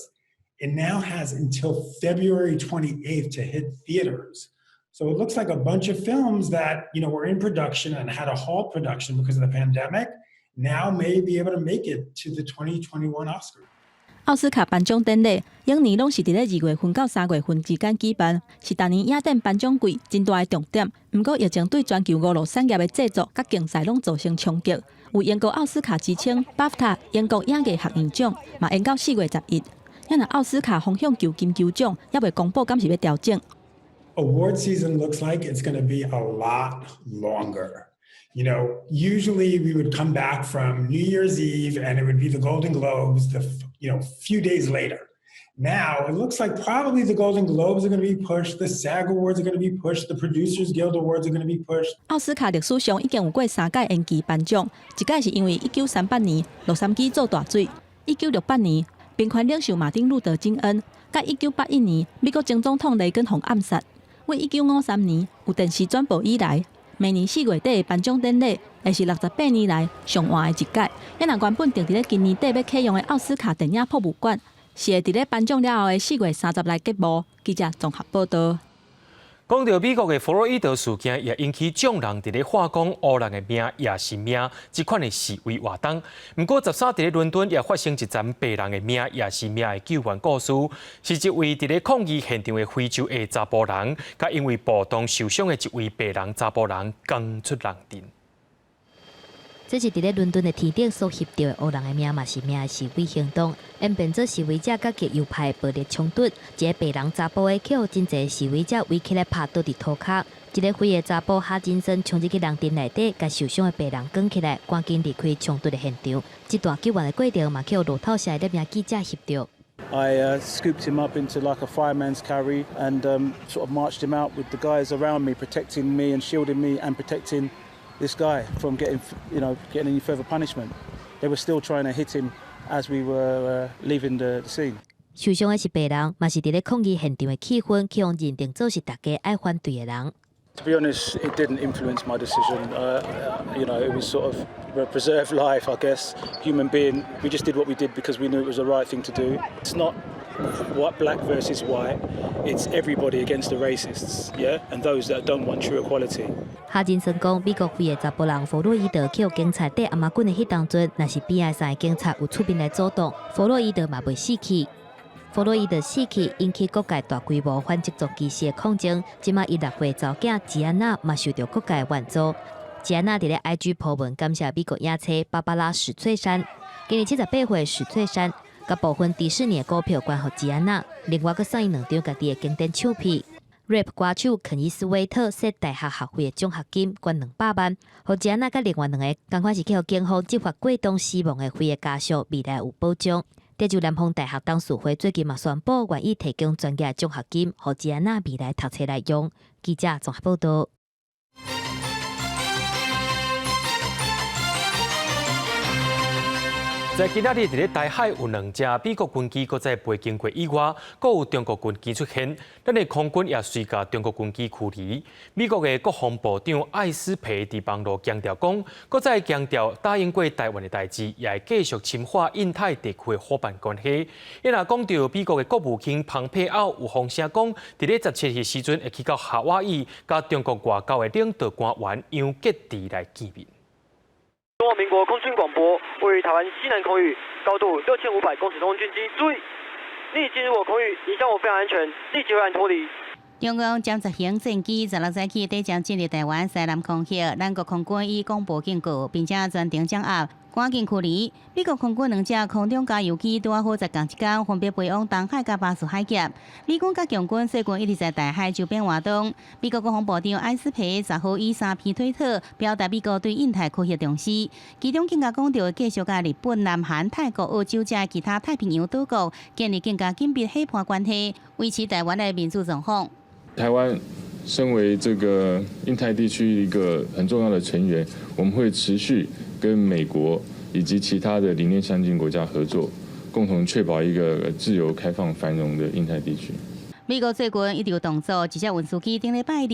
it now has until February 28th to hit theaters. So it looks like a bunch of films that were in production and had to halt production because of the pandemic now may be able to make it to the 2021 Oscars. 奧斯卡頒獎典禮每年攏是佇咧2月份到3月份之間舉辦，是逐年影展頒獎季真大的重點。毋過疫情對全球娛樂產業的製作佮競賽攏造成衝擊。有英國奧斯卡之稱，BAFTA 英國影藝學院獎嘛延到4月11。啊若奧斯卡風向球金球獎猶未公布，敢是欲調整？ Award season looks like it's going to be a lot longer. Usually we would come back from New Year's Eve and it would be the Golden Globes the few days later. Now it looks like probably the Golden Globes are going to be pushed, the SAG Awards are going to be pushed, the Producers Guild Awards are going to be pushed. 奧斯卡歷史上已經有過三擺延期頒獎，一擺是因為1938年洛杉磯做大水，1968年平權領袖馬丁路德金恩，佮1981年美國前總統雷根予暗殺。對1953年有電視轉播以來，每年4月底的頒獎典禮，會是68年來上晚的一屆。啊若原本定佇咧今年底欲啟用的奧斯卡電影博物館，是會佇咧頒獎了後的4月30來揭幕。記者綜合報道。講到美國的弗洛伊德事件，也引起眾人佇咧喊講烏人的命也是命，這款的示威活動。毋過13佇咧倫敦也發生一欉白人的命也是命的救援故事，是一位佇咧抗議現場的非洲裔查埔人，佮因為暴動受傷的一位白人查埔人扛出人陣。這是佇咧倫敦的天頂所翕著的烏人的命嘛是命的示威行動，演變做示威者佮極右派暴力衝突，一個白人查埔的予真濟示威者圍起來拍倒佇塗跤，一个非裔查埔哈金森衝入去人陣內底，共受傷的白人扛起來，趕緊離開衝突的現場。這段救援的過程嘛，予路透社的攝影記者翕著。 I scooped him up into like a fireman's carry and sort of marched him out with the guys around me, protecting me and shielding me and protecting this guy from getting any further punishment. They were still trying to hit him as we were leaving the scene. 受傷的是白人，嘛是佇咧抗議現場的氣氛，予人認定做是大家愛反對的人。 To be honest, it didn't influence my decision. It was sort of preserve life, I guess. Human being, we just did what we did because we knew it was the right thing to do. It's not what black versus white. It's everybody against the racists, yeah, and those that don't want true equality. 哈金森講，美國非裔查埔人弗洛伊德予警察綴頷仔棍的彼當陣，若是邊仔三个警察有出面來阻擋，弗洛伊德嘛袂死去。弗洛伊德死去，引起各界大規模反種族歧視的抗爭。這馬伊6歲查某囝吉安娜嘛受著各界援助。吉安娜佇咧 IG 鋪文感謝美國影星芭芭拉史翠珊。今年78歲史翠珊，共部分迪士尼的股票捐予吉安娜，另外閣送伊兩張家己的經典唱片。rap 歌手肯伊斯威特設大學學費的獎學金捐200萬，予吉安娜佮另外兩个仝款是予警方執法過當死亡的非裔家屬未來有保障。德州南方大學董事會最近嘛宣布，願意提供專業獎學金，予吉安娜未來讀冊來用。記者綜合報道。在今仔日，佇咧台海有兩架美國軍機閣再飛經過以外，閣有中國軍機出現。咱的空軍也隨共中國軍機驅離。美國的國防部長艾斯培佇網路強調講，閣再強調答應過台灣的代誌，也會繼續深化印太地區的夥伴關係。伊若講著美國的國務卿蓬佩奧有風聲講，佇咧17日時陣會去到夏威夷，佮中國外交的領導官員楊潔篪來見面。中華民國空軍廣播，位於台灣西南空域，高度6500公尺空軍機，注意，你已進入我空域，影響我飛行安全，立即讓脫離。中共殲十型戰機16早起底將進入台灣西南空域，咱國空軍已廣播警告，並且全程掌握，趕緊驅離。美國空軍兩架空中加油機拄好在仝一工，分別飛往東海佮巴士海峽。美軍佮共軍最近一直在台海周邊活動。美國國防部長艾斯培10號以三篇推特表達美國對印太區域重視，其中更加講著繼續佮日本、南韓、泰國、澳洲遮其他太平洋島國建立更加緊密伙伴關係，維持台灣的民主狀況。台灣身為這個印太地區一個很重要的成員，我們會持續跟美國以及其他的理念相近國家合作，共同確保一個自由、開放、繁榮的印太地區。美國最近一直有動作，一隻運輸機頂禮拜二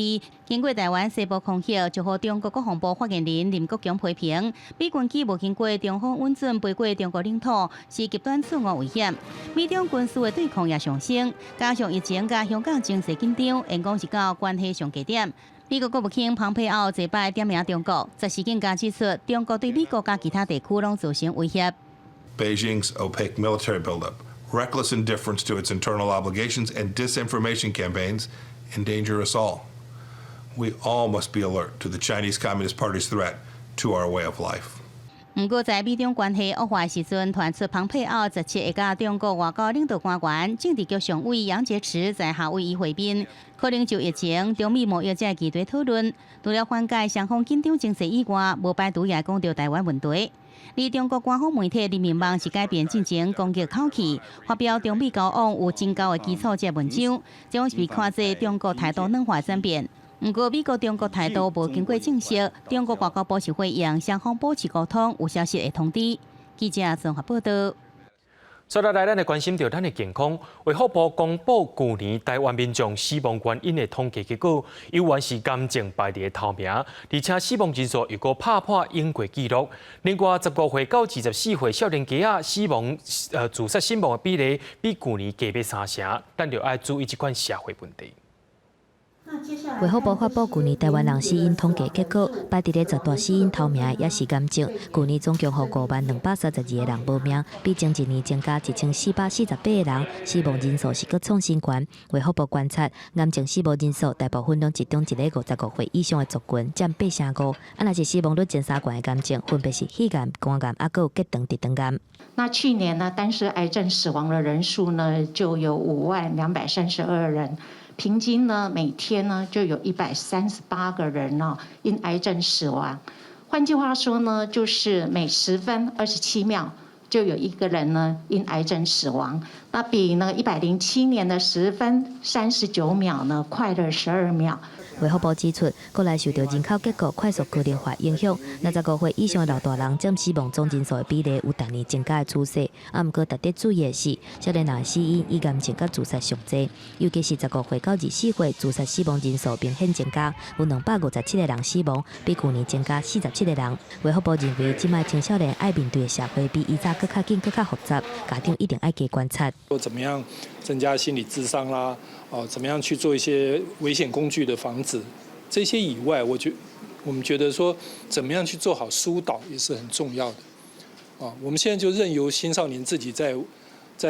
經過台灣西部空域，就予中國國防部發言人林國強批評，美軍機無經過中方允准飛過中國領土，是極端錯誤危險。美中軍事的對抗也上升，加上疫情佮香港情勢緊張，緣講是到關係上低點。美國國務卿蓬佩奧這擺點名中國，14更加指出，中國對美國佮其他地區攏造成威脅。 Beijing's opaque military buildup, reckless indifference to its internal obligations and disinformation campaigns endanger us all. We all must be alert to the Chinese Communist Party's threat to our way of life. 毋過，在美中關係惡化時陣，傳出蓬佩奧17會佮中國外交領導官員、政治局常委楊潔篪在夏威夷會面，可能就疫情、中美貿易這議題討論。除了緩解雙方緊張情勢以外，無排除也講著台灣問題。而中國官方媒體人民網是改變進前攻擊口氣，發表中美交往有真厚的基礎這文章，將是被看作中國態度軟化轉變。毋過，美國中國態度無經過證實，中國外交部是回應雙方保持溝通，有消息會通知。記者綜合報道。接落來，咱來關心著咱的健康。衛福部公布舊年台灣民眾死亡原因的統計結果，猶原是癌症排佇頭名，而且死亡人數又閣拍破永過紀錄。另外，15歲到24歲少年家仔死亡，自殺身亡的比例比舊年加欲三成，咱就愛注意這款社會問題。衛福部發布舊年台灣人死因統計結果，排佇咧十大死因頭名也是癌症。舊年總共予50,232個人無命，比前一年增加1448個人，死亡人數是閣創新懸。衛福部觀察，癌症死亡人數大部分攏集中佇咧55歲以上的族群，佔八成五。啊，若是死亡率前三懸的癌症，分別是肺癌、肝癌，猶閣有結腸直腸癌。那去年呢，單是癌症死亡的人數呢，就有50,232人。平均呢，每天呢就有138個人呢因癌症死亡。換句話說呢，就是每10分27秒就有一個人呢因癌症死亡。那比呢107年的10分39秒呢快了12秒。衛福部指出，國內受著人口結構快速高齡化影響，65歲以上的老大人佔死亡總人數的比例有逐年增加的趨勢。啊，毋過值得注意的是，少年人的死因以癌症佮自殺上濟，尤其是15歲到24歲自殺死亡人數明顯增加，有257個人死亡，比舊年增加47個人。衛福部認為，這擺青少年愛面對的社會比以早閣較緊、閣較複雜，家長一定愛加觀察。怎麼樣增加心理諮商啦？哦，怎麼樣去做一些危險工具的防止？這些以外，我們覺得說，怎麼樣去做好疏導也是很重要的。啊，我們現在就任由青少年自己在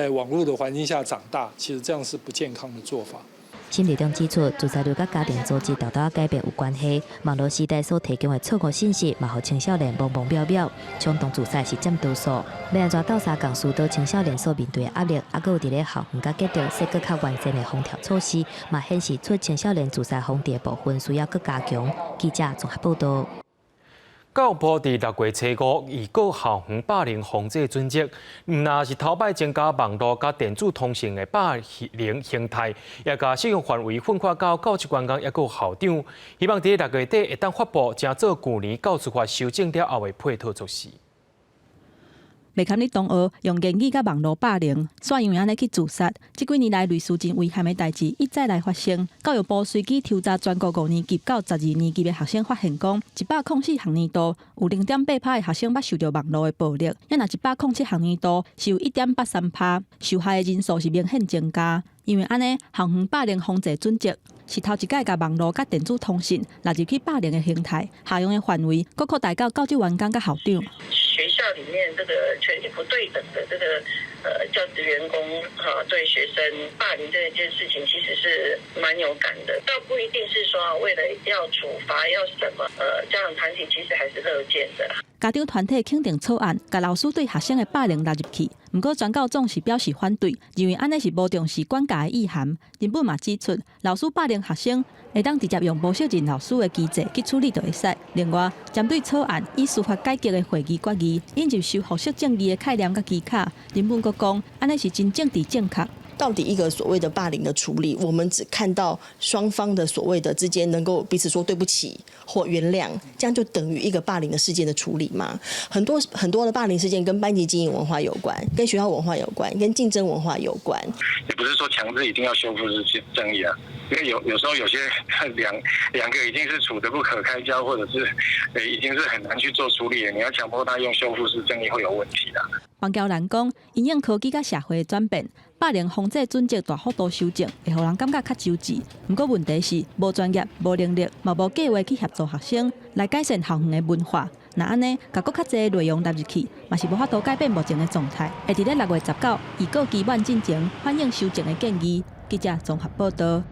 網絡的環境下長大，其實這樣是不健康的做法。沈日中指出，自殺率佮家庭組織沓沓改變有關係。網絡時代所提供的錯誤信息，嘛予青少年茫茫渺渺，衝動自殺是佔多數。欲按怎鬥相共疏導青少年所面對的壓力，猶閣有佇咧校園佮結著設閣較完善的防跳措施，嘛顯示出青少年自殺防治的部分需要閣加強。記者綜合報道。教育部佇6月初5預告校園霸凌防治準則，毋但是頭擺增加網路佮電子通訊的霸凌形態，也共適用範圍擴寬到教職員工抑閣校長，希望佇6月底會當發布，成做舊年教師法修正了後的配套措施。袂堪你同學用言語佮網路霸凌，煞因為按呢去自殺。這幾年來類似真遺憾的代誌一再來發生。教育部隨機抽查全國5年級到12年級的學生，發現講，104學年度有0.8趴的學生捌受著網路的暴力，啊若107學年度是有1.83趴，受害的人數是明顯增加。因為按呢，校園霸凌防治準則是頭一擺共網路佮電子通訊納入去霸凌的形態，適用的範圍，閣擴大到教職員工佮校長。學校裡面這個權力不對等的這個教職員工哈對學生霸凌這件事情，其實是蠻有感的。倒不一定是說為了要處罰要什麼，家長團體其實還是樂見的。家長團體肯定草案，共老師對學生的霸凌納入去，毋過全教總是表示反對，認為按呢是無重視管教的意涵。日本嘛指出，老師霸凌學生會當直接用無責任老師的機制去處理就會使。另外，針對草案以司法改革的會議決議，引入修復式正義的概念佮技巧，日本閣講按呢是真政治正確。到底一個所謂的霸凌的處理，我們只看到雙方的所謂的之間能夠彼此說對不起或原諒，這樣就等於一個霸凌的事件的處理嗎？很多很多的霸凌事件跟班級經營文化有關，跟學校文化有關，跟競爭文化有關。也不是說強制一定要修復式正義啊，因為有時候有些兩個已經是處得不可開交，或者是已經是很難去做處理了，你要強迫他用修復式正義會有問題的。黃嬌蘭講，因應科技佮社會轉變，霸凌防制準則大幅度修正，會予人感覺較周至。毋過問題是，無專業、無能力，嘛無計劃去協助學生來改善校園的文化。若按呢，共閣較濟內容納入去，嘛是無法度改變目前的狀態。會佇咧6月19預告期滿進前，反映修正的建議。記者綜合報道。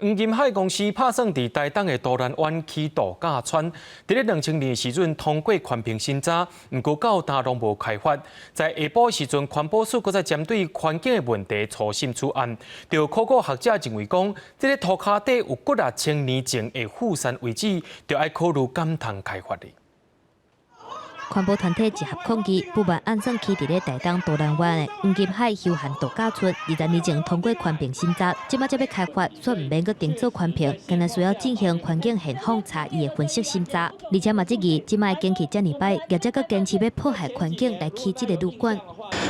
黃金海公司拍算佇台東的都蘭灣起度假村，佇咧2000年時陣通過環評審查，毋過到今攏無開發。在下晡時陣，環保署閣再針對環境的問題初審此案。著考古學者認為講，這个塗跤底有幾若千年前的富山遺址，著愛考慮敢通開發的。環保團體集合抗議，不滿按算起佇咧台東都蘭灣的黃金海休閒度假村，20年前通過環評審查，這擺才欲開發，煞毋免閣重做環評，干焦需要進行環境現況差異的分析審查，而且嘛質疑，這擺景氣遮爾䆀，業者閣堅持欲破壞環境來起這个旅館。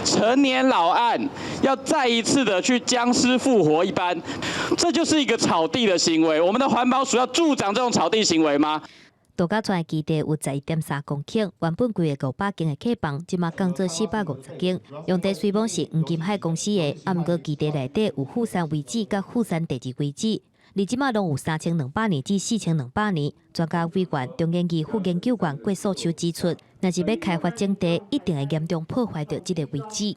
陳年老案要再一次的去殭屍復活一般，這就是一個炒地的行為。我們的環保署要助長這種炒地行為嗎？度假村的基地有11.3公頃，原本規劃500間的客房，這馬降做450間。用地雖罔是黃金海公司的，啊，毋過基地內底有富山遺址佮富山第二遺址，離這馬攏有3200年至4200年。專家委員中研院副研究員郭素秋指出，若是欲開發整地，一定會嚴重破壞著這个遺址。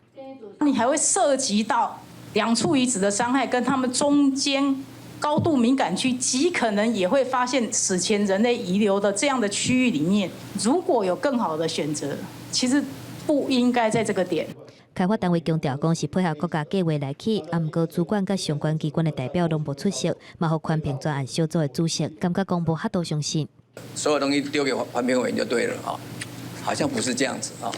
你還會涉及到兩處遺址的傷害，跟他們中間高度敏感區，極可能也會發現史前人類遺留的這樣的區域裡面，如果有更好的選擇，其實不應該在這個點。開發單位強調講是配合國家計劃來起，啊，毋過主管佮相關機關的代表攏無出席，嘛予環評專案小組的主席感覺講無法度相信。所有東西丟給環評委員就對了啊，好像不是這樣子啊。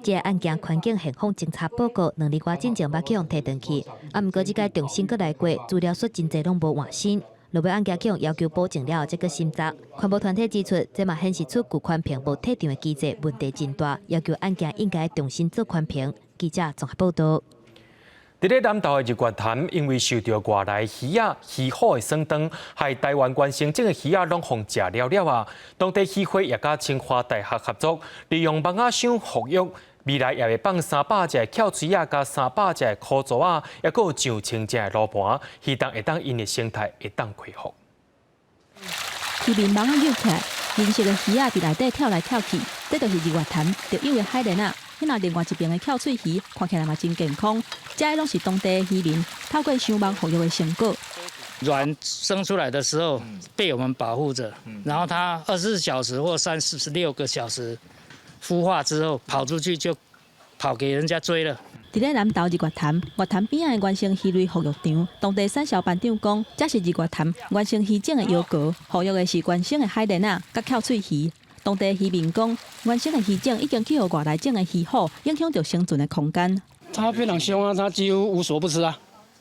這个案件環境現況偵查報告2年外進前捌去予提轉去，啊，毋過這擺重新閣來過，資料煞真濟攏無換新。落尾案件去予要求補正了後，才閣審查。環保團體指出，這嘛顯示出舊環評無退場的機制問題真大，要求案件應該重新做環評。記者綜合報道。佇咧南投的日月潭，因為受著外來魚仔、魚虎的損斷，害台灣原生種的魚仔攏予食了了啊！當地漁會也佮清華大學合作，利用網仔箱復育，未來也會放300隻翹喙仔佮300隻苦苧仔，抑閣有上千隻的羅盤，希望會當𪜶的生態會當恢復。漁民網仔搝起來，銀色的魚仔佇內底跳來跳去，這就是日月潭特有的海鰱仔。彼另外一邊的翹喙魚看起來嘛真健康，這攏是當地的漁民透過箱網復育的成果。卵生出來的時候被我們保護着，然後它24小時或36個小時孵化之後跑出去就跑給人家追了。佇咧南投日月潭，月潭邊仔的原生魚類復育場，當地產銷班長講，這是日月潭原生魚種的搖窺，復育的是原生的海鰱仔佮翹喙魚。當地漁民講，原生的魚種已經去予外來種的魚虎影響著生存的空間。它非常兇啊，它幾乎無所不吃啊。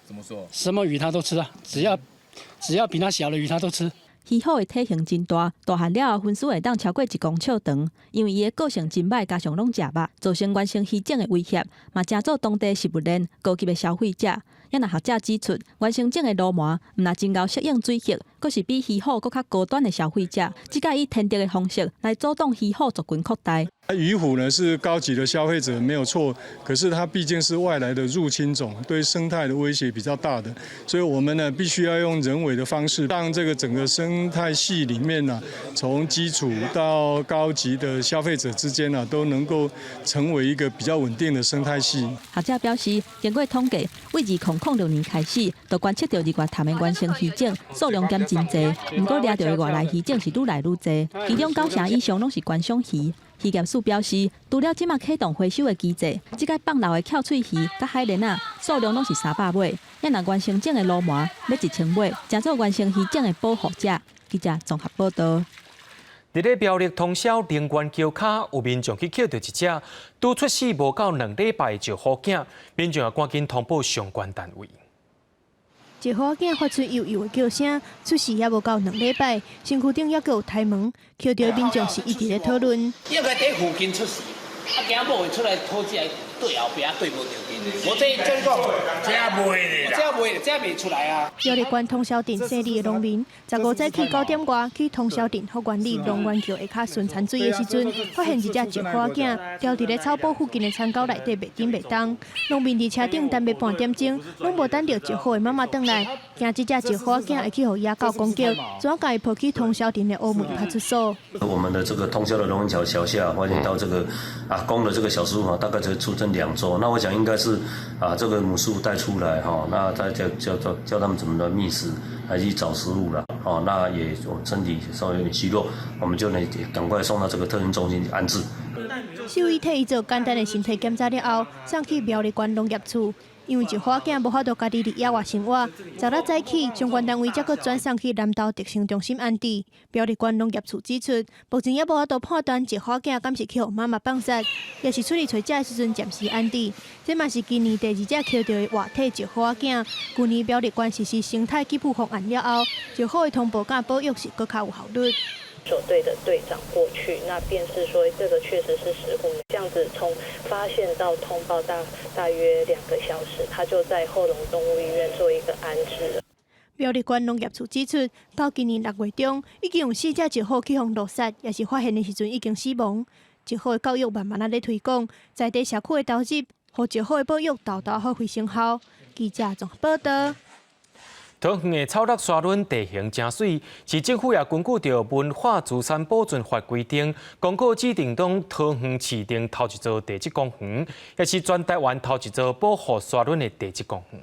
怎麼說？什麼魚它都吃啊，只要比它小的魚它都吃。魚虎的體型真大，大漢了後分數會當超過1公尺長。因為伊的個性真䆀，加上攏食肉，造成原生魚種的威脅，嘛成做當地食物鏈高級的消費者。也若學者指出，原生種的鱸鰻毋但真𠢕適應水域，閣是比魚虎閣較高端的消費者。這擺以天敵的方式來阻擋魚虎族群擴大。魚虎呢是高級的消費者沒有錯，可是它畢竟是外來的入侵種，對生態的威脅比較大的，所以我們呢必須要用人為的方式，讓這個整個生態系裡面呢，從基礎到高級的消費者之間呢，都能夠成為一個比較穩定的生態系。學者表示，經過統計，對2006年開始，就觀測著日月潭的原生魚種數量減真濟，毋過掠著的外來魚種是愈來愈濟，其中九成以上攏是觀賞魚。漁業署表示，除了這馬啟動回收的機制，這擺放流的翹喙魚佮海鰱仔數量攏是300尾，也若原生種的鱸鰻欲1000尾，成做原生魚種的保護者。記者綜合報道。佇咧苗栗通霄龍源橋跤有民眾去抾著一隻，拄出世無夠2禮拜石虎囝，民眾也趕緊通報相關單位。石虎仔發出悠悠的叫聲，出世猶無夠2禮拜，身軀頂猶閣有胎毛，抾著的民眾是一直咧討論。應該佇附近出世，啊，驚某會出來討這个對後壁對無著陣。無這這講，這袂，這袂，這袂出來啊。苗栗縣通霄鎮姓李的農民，15早起9點外去通霄鎮福源里龍源橋下跤巡田水的時陣，發現一隻石虎仔牢佇咧草埔附近的田溝內底袂振袂動。農民佇車頂等欲半點鐘，攏無等著石虎的媽媽轉來，驚這隻石虎仔會去予野狗攻擊，就共伊抱去通霄鎮的烏梅派出所。我們的這個通霄的龍源橋橋下，發現到這個啊公的這個小獅虎，大概才出生2週，那我想應該是啊這個母獅虎帶出來哈，那再教教教教他們怎麼來覓食，來去找食物啦。哦，那也身體稍微有點虛弱，我們就能趕快送到這個特訓中心安置。獸醫替伊做簡單的身體檢查了後，送去苗栗縣農業處。因為石虎仔無法度家己佇野外生活，昨日早起相關單位才閣轉送去南投特生中心安置。苗栗縣農業處指出，目前猶無法度判斷石虎仔敢是去予媽媽放殺，抑是出去揣食的時陣暫時安置。這嘛是今年第二隻抾著的活體石虎仔。舊年苗栗縣實施生態給付方案了後，石虎的通報佮保育是閣較有效率。守隊的隊長過去，那便是說這個確實是石虎。這樣子從發現到通報大約2個小時，他就在後龍動物醫院做一個安置。苗栗縣農業處指出，到今年6月中，已經有四隻石虎去予路殺，抑是發現的時陣已經死亡。石虎的教育慢慢仔咧推廣，在地社區的投入，予石虎的保育沓沓發揮成效。記者綜合報道。桃園的草櫪沙崙地形誠媠，市政府也根據著文化資產保存法規定，公告指定當桃園市頂頭一座地質公園，也是全台灣頭一座保護沙崙的地質公園。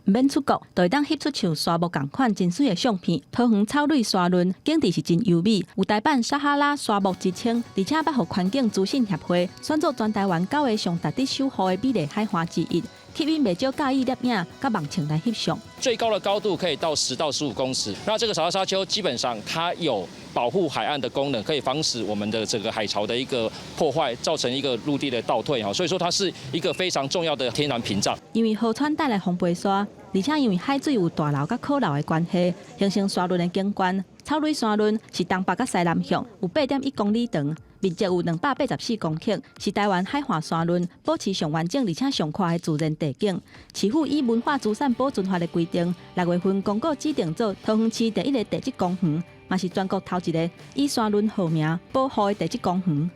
毋免出國，就會當翕出像沙漠仝款真媠的相片。桃園草壘沙崙景致是真優美，有台版撒哈拉沙漠之稱，而且捌予環境資訊協會選做全台灣九个上值得守護的美麗海岸之一，吸引袂少佮意攝影佮網紅來翕相。最高的高度可以到10到15公尺。那這個草沙沙丘基本上它有保護海岸的功能，可以防止我們的這個海潮的一個破壞，造成一個陸地的倒退哈。所以說它是一個非常重要的天然屏障。因為河川帶來風飛沙，而且因為海水有大流佮可流的關係，形成沙崙的景觀。草壘沙崙是東北佮西南向，有8.1公里長，面積有284公頃，是台灣海岸沙崙保持上完整而且上闊的自然地景。市府依文化資產保存法的規定，6月份公告指定做桃園市第一个地質公園，嘛是全國頭一个以沙崙號名保護的地質公園。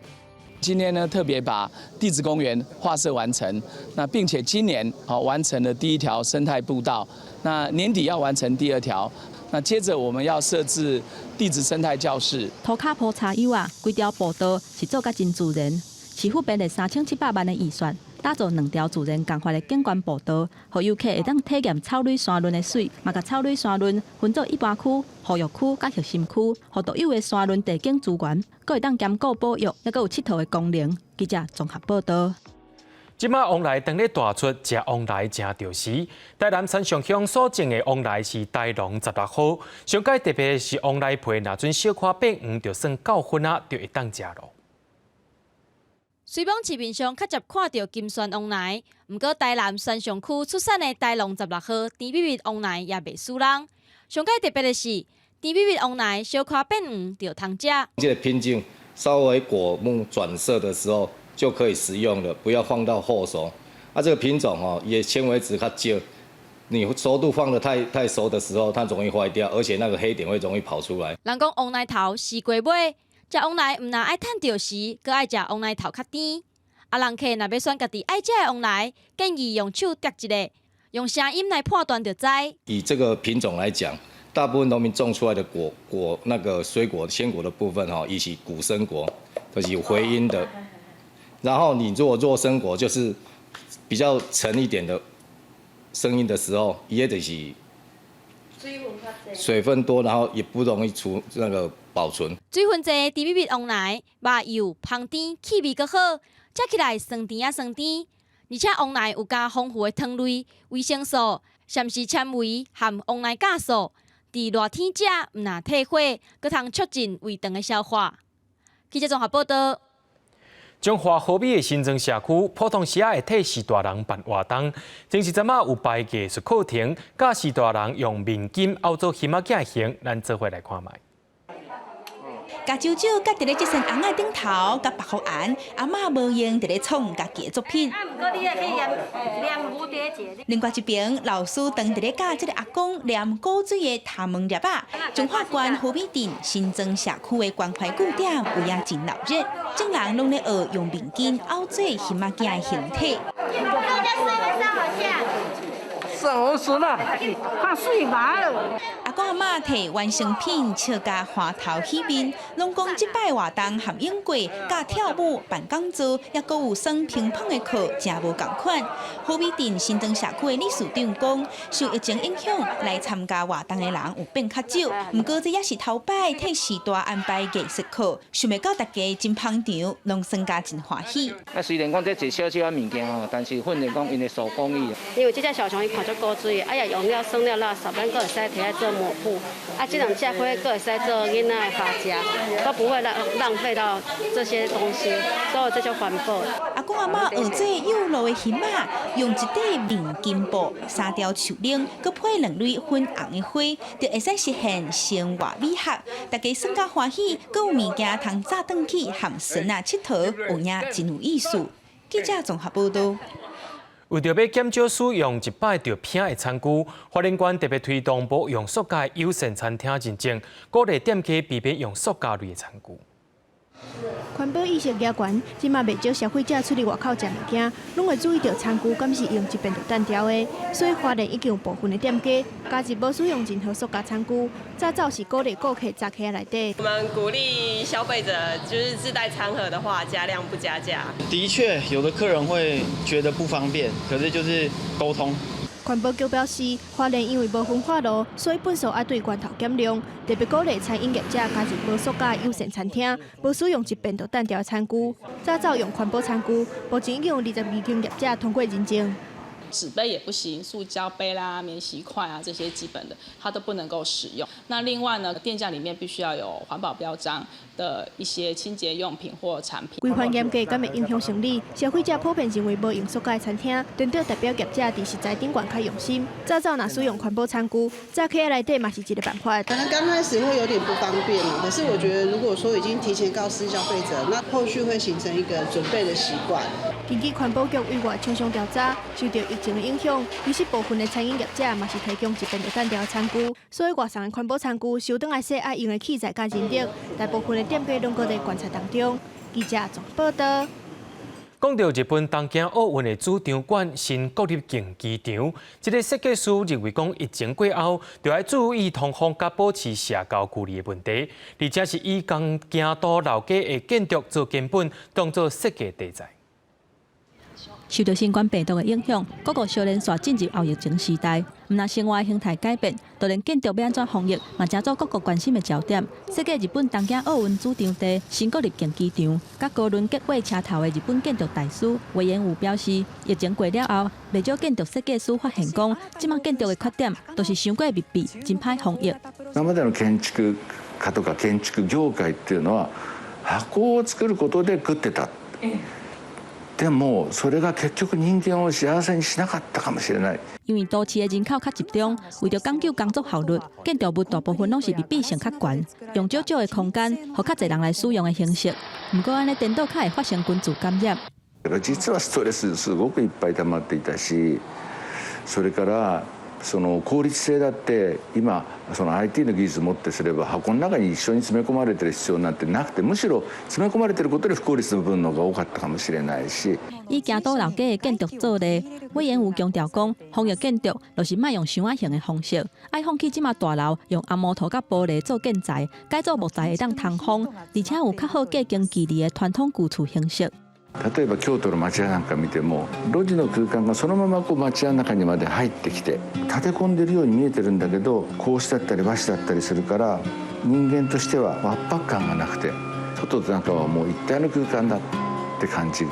今天呢，特別把地質公園劃設完成，那並且今年好完成了第一條生態步道，那年底要完成第二條。那接着我們要設置地質生態教室。塗跤鋪柴油仔，規條步道是做甲真自然。市府編列3700萬的預算，打造兩條自然共法的景觀步道，予遊客會當體驗草壘沙崙的媠，嘛共草壘沙崙分做一般區、護育區佮核心區，予獨有的沙崙地景資源，閣會當兼顧保育，猶閣有𨑨迌的功能。記者綜合報道。這擺旺梨當咧大出，食旺梨誠著時。台南山上鄉所種的旺梨是台農16號，上蓋特別的是旺梨皮，若準小可變黃，就算夠粉仔，就會當食囉。雖罔市面上較捷看著金萱旺梨，毋過台南山上區出產的台農十六號甜蜜蜜旺梨也袂輸人。上蓋特別的是，甜蜜蜜旺梨小可變黃就通食。這個品種稍微果木轉色的時候就可以食用了，不要放到後熟。啊，這個品種哦，伊的纖維質較少，你熟度放得太熟的時候，它容易壞掉，而且那個黑點會容易跑出來。人講旺梨頭時過尾，食旺梨毋但愛趁著時，閣愛食旺梨頭較甜。啊，人客若欲選家己愛食的旺梨，建議用手捏一下，用聲音來判斷就知。以這個品種來講，大部分農民種出來的果那個水果鮮果的部分吼，伊是鼓聲果，就是有回音的。然後你如果弱聲果，就是比較沉一點的聲音的時候，伊就是水分多，然後也不容易出那個保存。水分濟甜蜜蜜旺梨，肉幼芳甜，氣味閣好，食起來酸甜仔酸甜。而且旺梨有加豐富的糖類、維生素、膳食纖維含旺梨酵素，佇熱天食，毋但退火，閣通促進胃腸的消化。記者綜合報道。彰化和美的新莊社區，普通時仔會替序大人辦活動，前一陣仔有排藝術課程，教序大人用面筋拗做魚仔羹形，咱做伙來看覓。共手肘佮佇咧這身尪仔頂頭，佮白福安阿嬤無閒佇咧創家己的作品。另外一邊，老師當佇咧教這个阿公念古錐的頭毛粒仔。彰化縣和美鎮新莊社區的關懷據點有影真鬧熱，眾人攏咧學用面筋拗做魚仔羹的形體。手死啦，怕水麻了。阿公阿嬤提完成品，笑甲歡頭喜面，攏講這擺活動含英過、教跳舞、辦講座，抑閣有耍乒乓的課，誠無仝款。和美鎮新莊社區的理事長講，受疫情影響，來參加活動的人有變較少，毋過這也是頭擺替序大安排藝術課，想袂到大家真捧場，攏耍甲真歡喜。啊，雖然講這一小小仔物件吼，但是訓練講𪜶的手工藝。因為這隻小熊伊看足古錐，啊也用了耍了垃圾，咱閣會使提來做抹布，啊這兩隻花閣會使做囡仔的髮夾，都不會浪費到這些東西，所以這就環保。阿公阿嬤學做幼路的魚仔，用一塊面筋布、三條樹奶，閣配兩蕊粉紅的花，就會使實現生活美學。大家耍甲歡喜，閣有物件通紮轉去，和孫仔𨑨迌，有影真有意思。記者綜合報道。為著欲減少使用一擺就撇的餐具，花蓮縣特別推動無用塑膠友善餐廳認證，鼓勵店家避免用塑膠類的餐具。環保意識加懸，這馬袂少消費者出去外口食物件，攏會注意著餐具敢是用一遍就擲掉的。所以花蓮已經有部分的店家加入無使用任何塑膠餐具，早早是鼓勵顧客雜起來底。我們鼓勵消費者就是自帶餐盒的話，加量不加價。的確，有的客人會覺得不方便，可是就是溝通。環保局表示，花蓮因為無焚化爐，所以糞埽愛對源頭減量，特別鼓勵餐飲業者加入無塑膠友善餐廳，無使用一遍就擲掉的餐具，早早用環保餐具。目前已經有22間業者通過認證。紙杯也不行，塑膠杯啦、免洗筷啊這些基本的，它都不能夠使用。那另外呢，店家裡面必須要有環保標章的一些清潔用品或產品。規範嚴格，敢會影響生理？消費者普遍認為無用塑膠的餐廳，顛倒代表業者佇食材頂懸較用心。早早若使用環保餐具，紮起來內底嘛是一個辦法。可能剛開始會有點不方便，可是我覺得如果說已經提前告知消費者，那後續會形成一個準備的習慣。根據環保局對外廠商調查，受著疫情的影響，其實部分的餐飲業者嘛是提供一遍就擲掉的餐具，所以外送的環保餐具收轉來洗愛用的器材佮人力，大部分的店家攏閣佇觀察當中。記者綜報道。講著日本東京奧運的主場館新國立競技場，這个設計師認為講疫情過後，就愛注意通風佮保持社交距離的問題，而且是以東京都老街的建築做根本，當做設計題材。受著新冠病毒的影響，各國相連紲進入後疫情時代，毋但生活形態改變，就連建築欲按怎防疫，嘛成做各國關心的焦點。設計日本東京奧運主場地新國立競技場，佮高輪結火車頭的日本建築大師隈研吾表示，疫情過了後，袂少建築設計師發現講，這馬建築的缺點都是傷過密閉，真歹防疫。今までの建築家とか建築業界っていうのは箱を作ることで食ってた。でもそれが結局人間を幸せにしなかったかもしれない。因為都市的人口較集中，為著講究工作效率，建築物大部分攏是密閉性較懸，用少少的空間，予較濟人來使用的形式。毋過按呢顛倒較會發生群聚感染。実はストレスすごくいっぱい溜まっていたし、それからその効率性だって今その IT の技術をもってすれば箱の中に一緒に詰め込まれてる必要なんてなくて、むしろ詰め込まれてることで不効率の部分の方が多かったかもしれないし。以京都老街的建築做例，隈研吾強調講，防疫建築就是莫用箱仔型的方式，愛放棄這馬大樓用紅木頭佮玻璃做建材，改做木材會當通風，而且有較好隔間距離的傳統舊厝形式。例えば京都の町屋なんか見ても、路地の空間がそのままこう町屋の中にまで入ってきて立て込んでるように見えてるんだけど、格子だったり和紙だったりするから、人間としては圧迫感がなくて、外と中はもう一体の空間だって感じ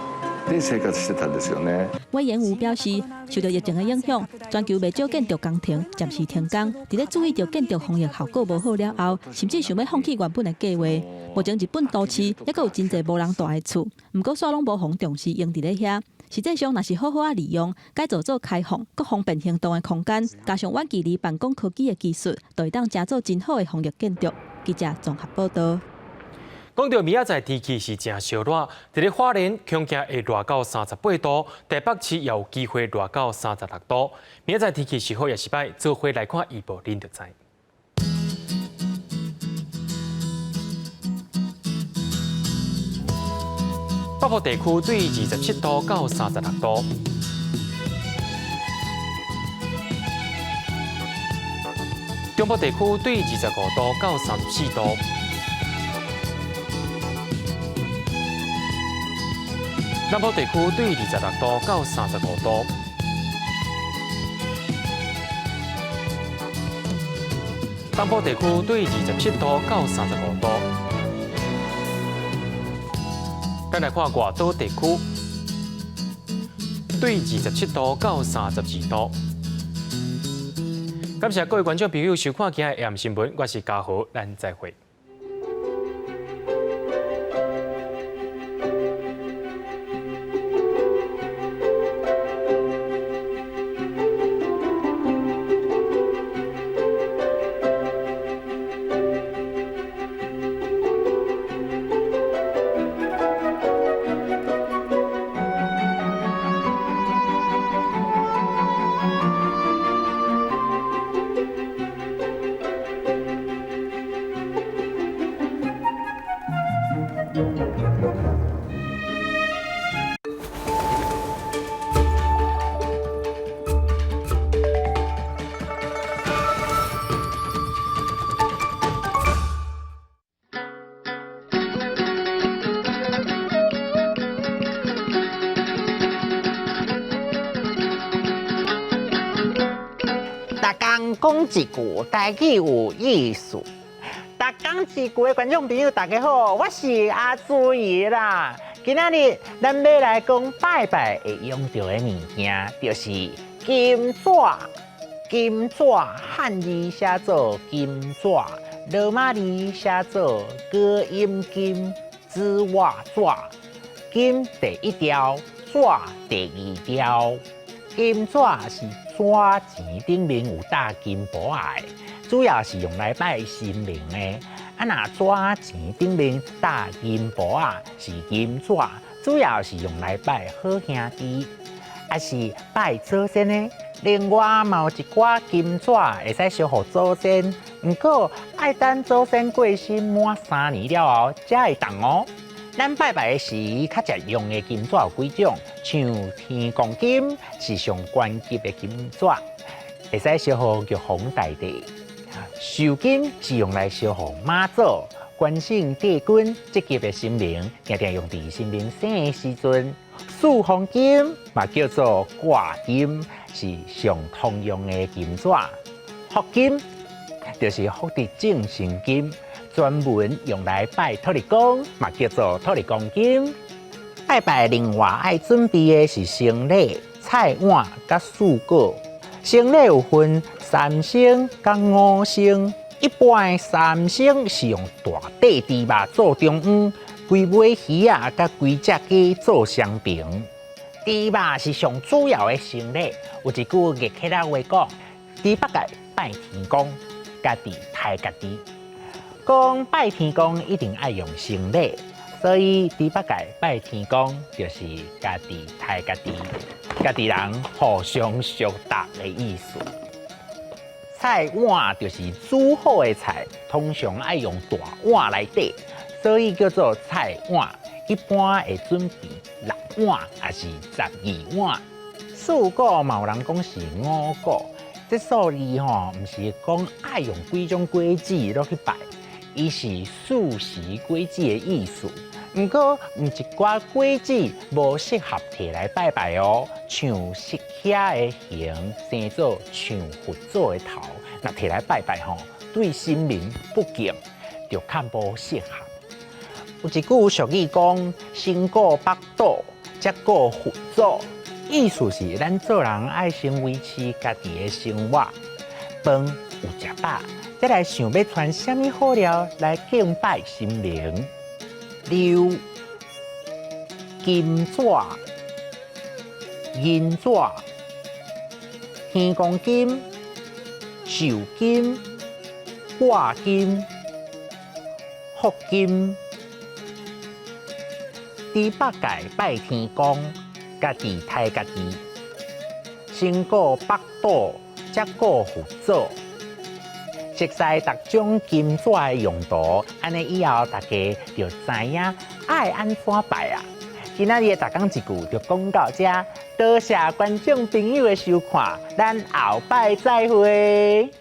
で生活してたんですよね。魏延武表示，受著疫情的影響，全球袂少建築工程暫時停工。佇咧注意著建築防疫效果無好了後，甚至想欲放棄原本的計劃。目前日本都市猶閣有真濟無人蹛的厝，毋過煞攏無予重視用佇咧遐。實際上，若是好好仔利用，改造做開放、閣方便行動的空間，加上遠距離辦公科技的技術，就會當成做真好的防疫建築。記者綜合報導。講著明仔載天氣是誠燒熱，佇咧花蓮恐驚會熱到38度，台北市也有機會熱到36度。明仔載天氣是好抑是䆀，做伙來看預報，恁就知。北部地區對27度到36度，中部地區對25度到34度，南部地區對26度到35度，東部地區對27度到35度。咱來看外島地區，對27度到32度。感謝各位觀眾朋友收看今日的 AM 新聞，我是嘉豪，咱再會。逐工講一句，台語有意思。逐工一句的觀眾朋友，大家好，我是阿朱姨啦。今仔日咱欲來講拜拜會用著的物件，就是金紙。金紙漢字寫做金紙，羅馬字寫做高音金，紙襪紙。金第一調，紙第二調。金紙是紙錢頂面有貼金箔仔的，主要是用來拜神明的。啊，若紙錢頂面貼銀箔仔是銀紙，主要是用來拜好兄弟，抑是拜祖先的。另外嘛有一寡金紙會使燒予祖先，毋過愛等祖先過身滿三年了後才會動哦。咱拜拜的時，較常用的金紙有幾種，像天公金是上懸級的金紙，會使燒予玉皇大帝；壽金是用來燒予媽祖、關聖帝君這級的神明，定定用佇神明生的時陣。四方金嘛叫做掛金，是上通用的金紙。福金就是福德正神金。專門用來拜土地公，嘛叫做土地公金。拜拜另外愛準備的是牲禮、菜碗佮水果。牲禮有分三牲佮五牲，一般的三牲是用大塊豬肉做中央，幾尾魚仔佮幾隻雞做雙爿。豬肉是上主要的牲禮。有一句客家話講：豬八戒拜天公，家己刣家己。講拜天公一定愛用牲禮，所以豬八戒拜天公就是家己刣家己，家己人互相相搭的意思。菜碗就是煮好的菜，通常愛用大碗來底，所以叫做菜碗。一般會準備六碗，抑是12碗。四果嘛有人講是五果，這數字吼，毋是講愛用幾種果子落去拜。伊是四時果子的意思，毋過毋一寡果子無適合提來拜拜哦，像釋迦的形生做像佛祖的頭，若提來拜拜吼，對神明不敬，就較無適合。有一句俗語講：新果腹肚，才顧佛祖。意思是咱做人愛先維持家己的生活，飯有食飽，才來想欲傳啥物好料來敬拜神明。溜金紙、銀紙、天公金、壽金、掛金、福金。豬八戒拜天公，家己刣家己，先顧腹肚，才顧佛祖。熟悉逐種金紙的用途，按呢以後大家就知影愛按怎拜啊。今仔日的逐工一句就講到這，多謝觀眾朋友的收看，咱後擺再會。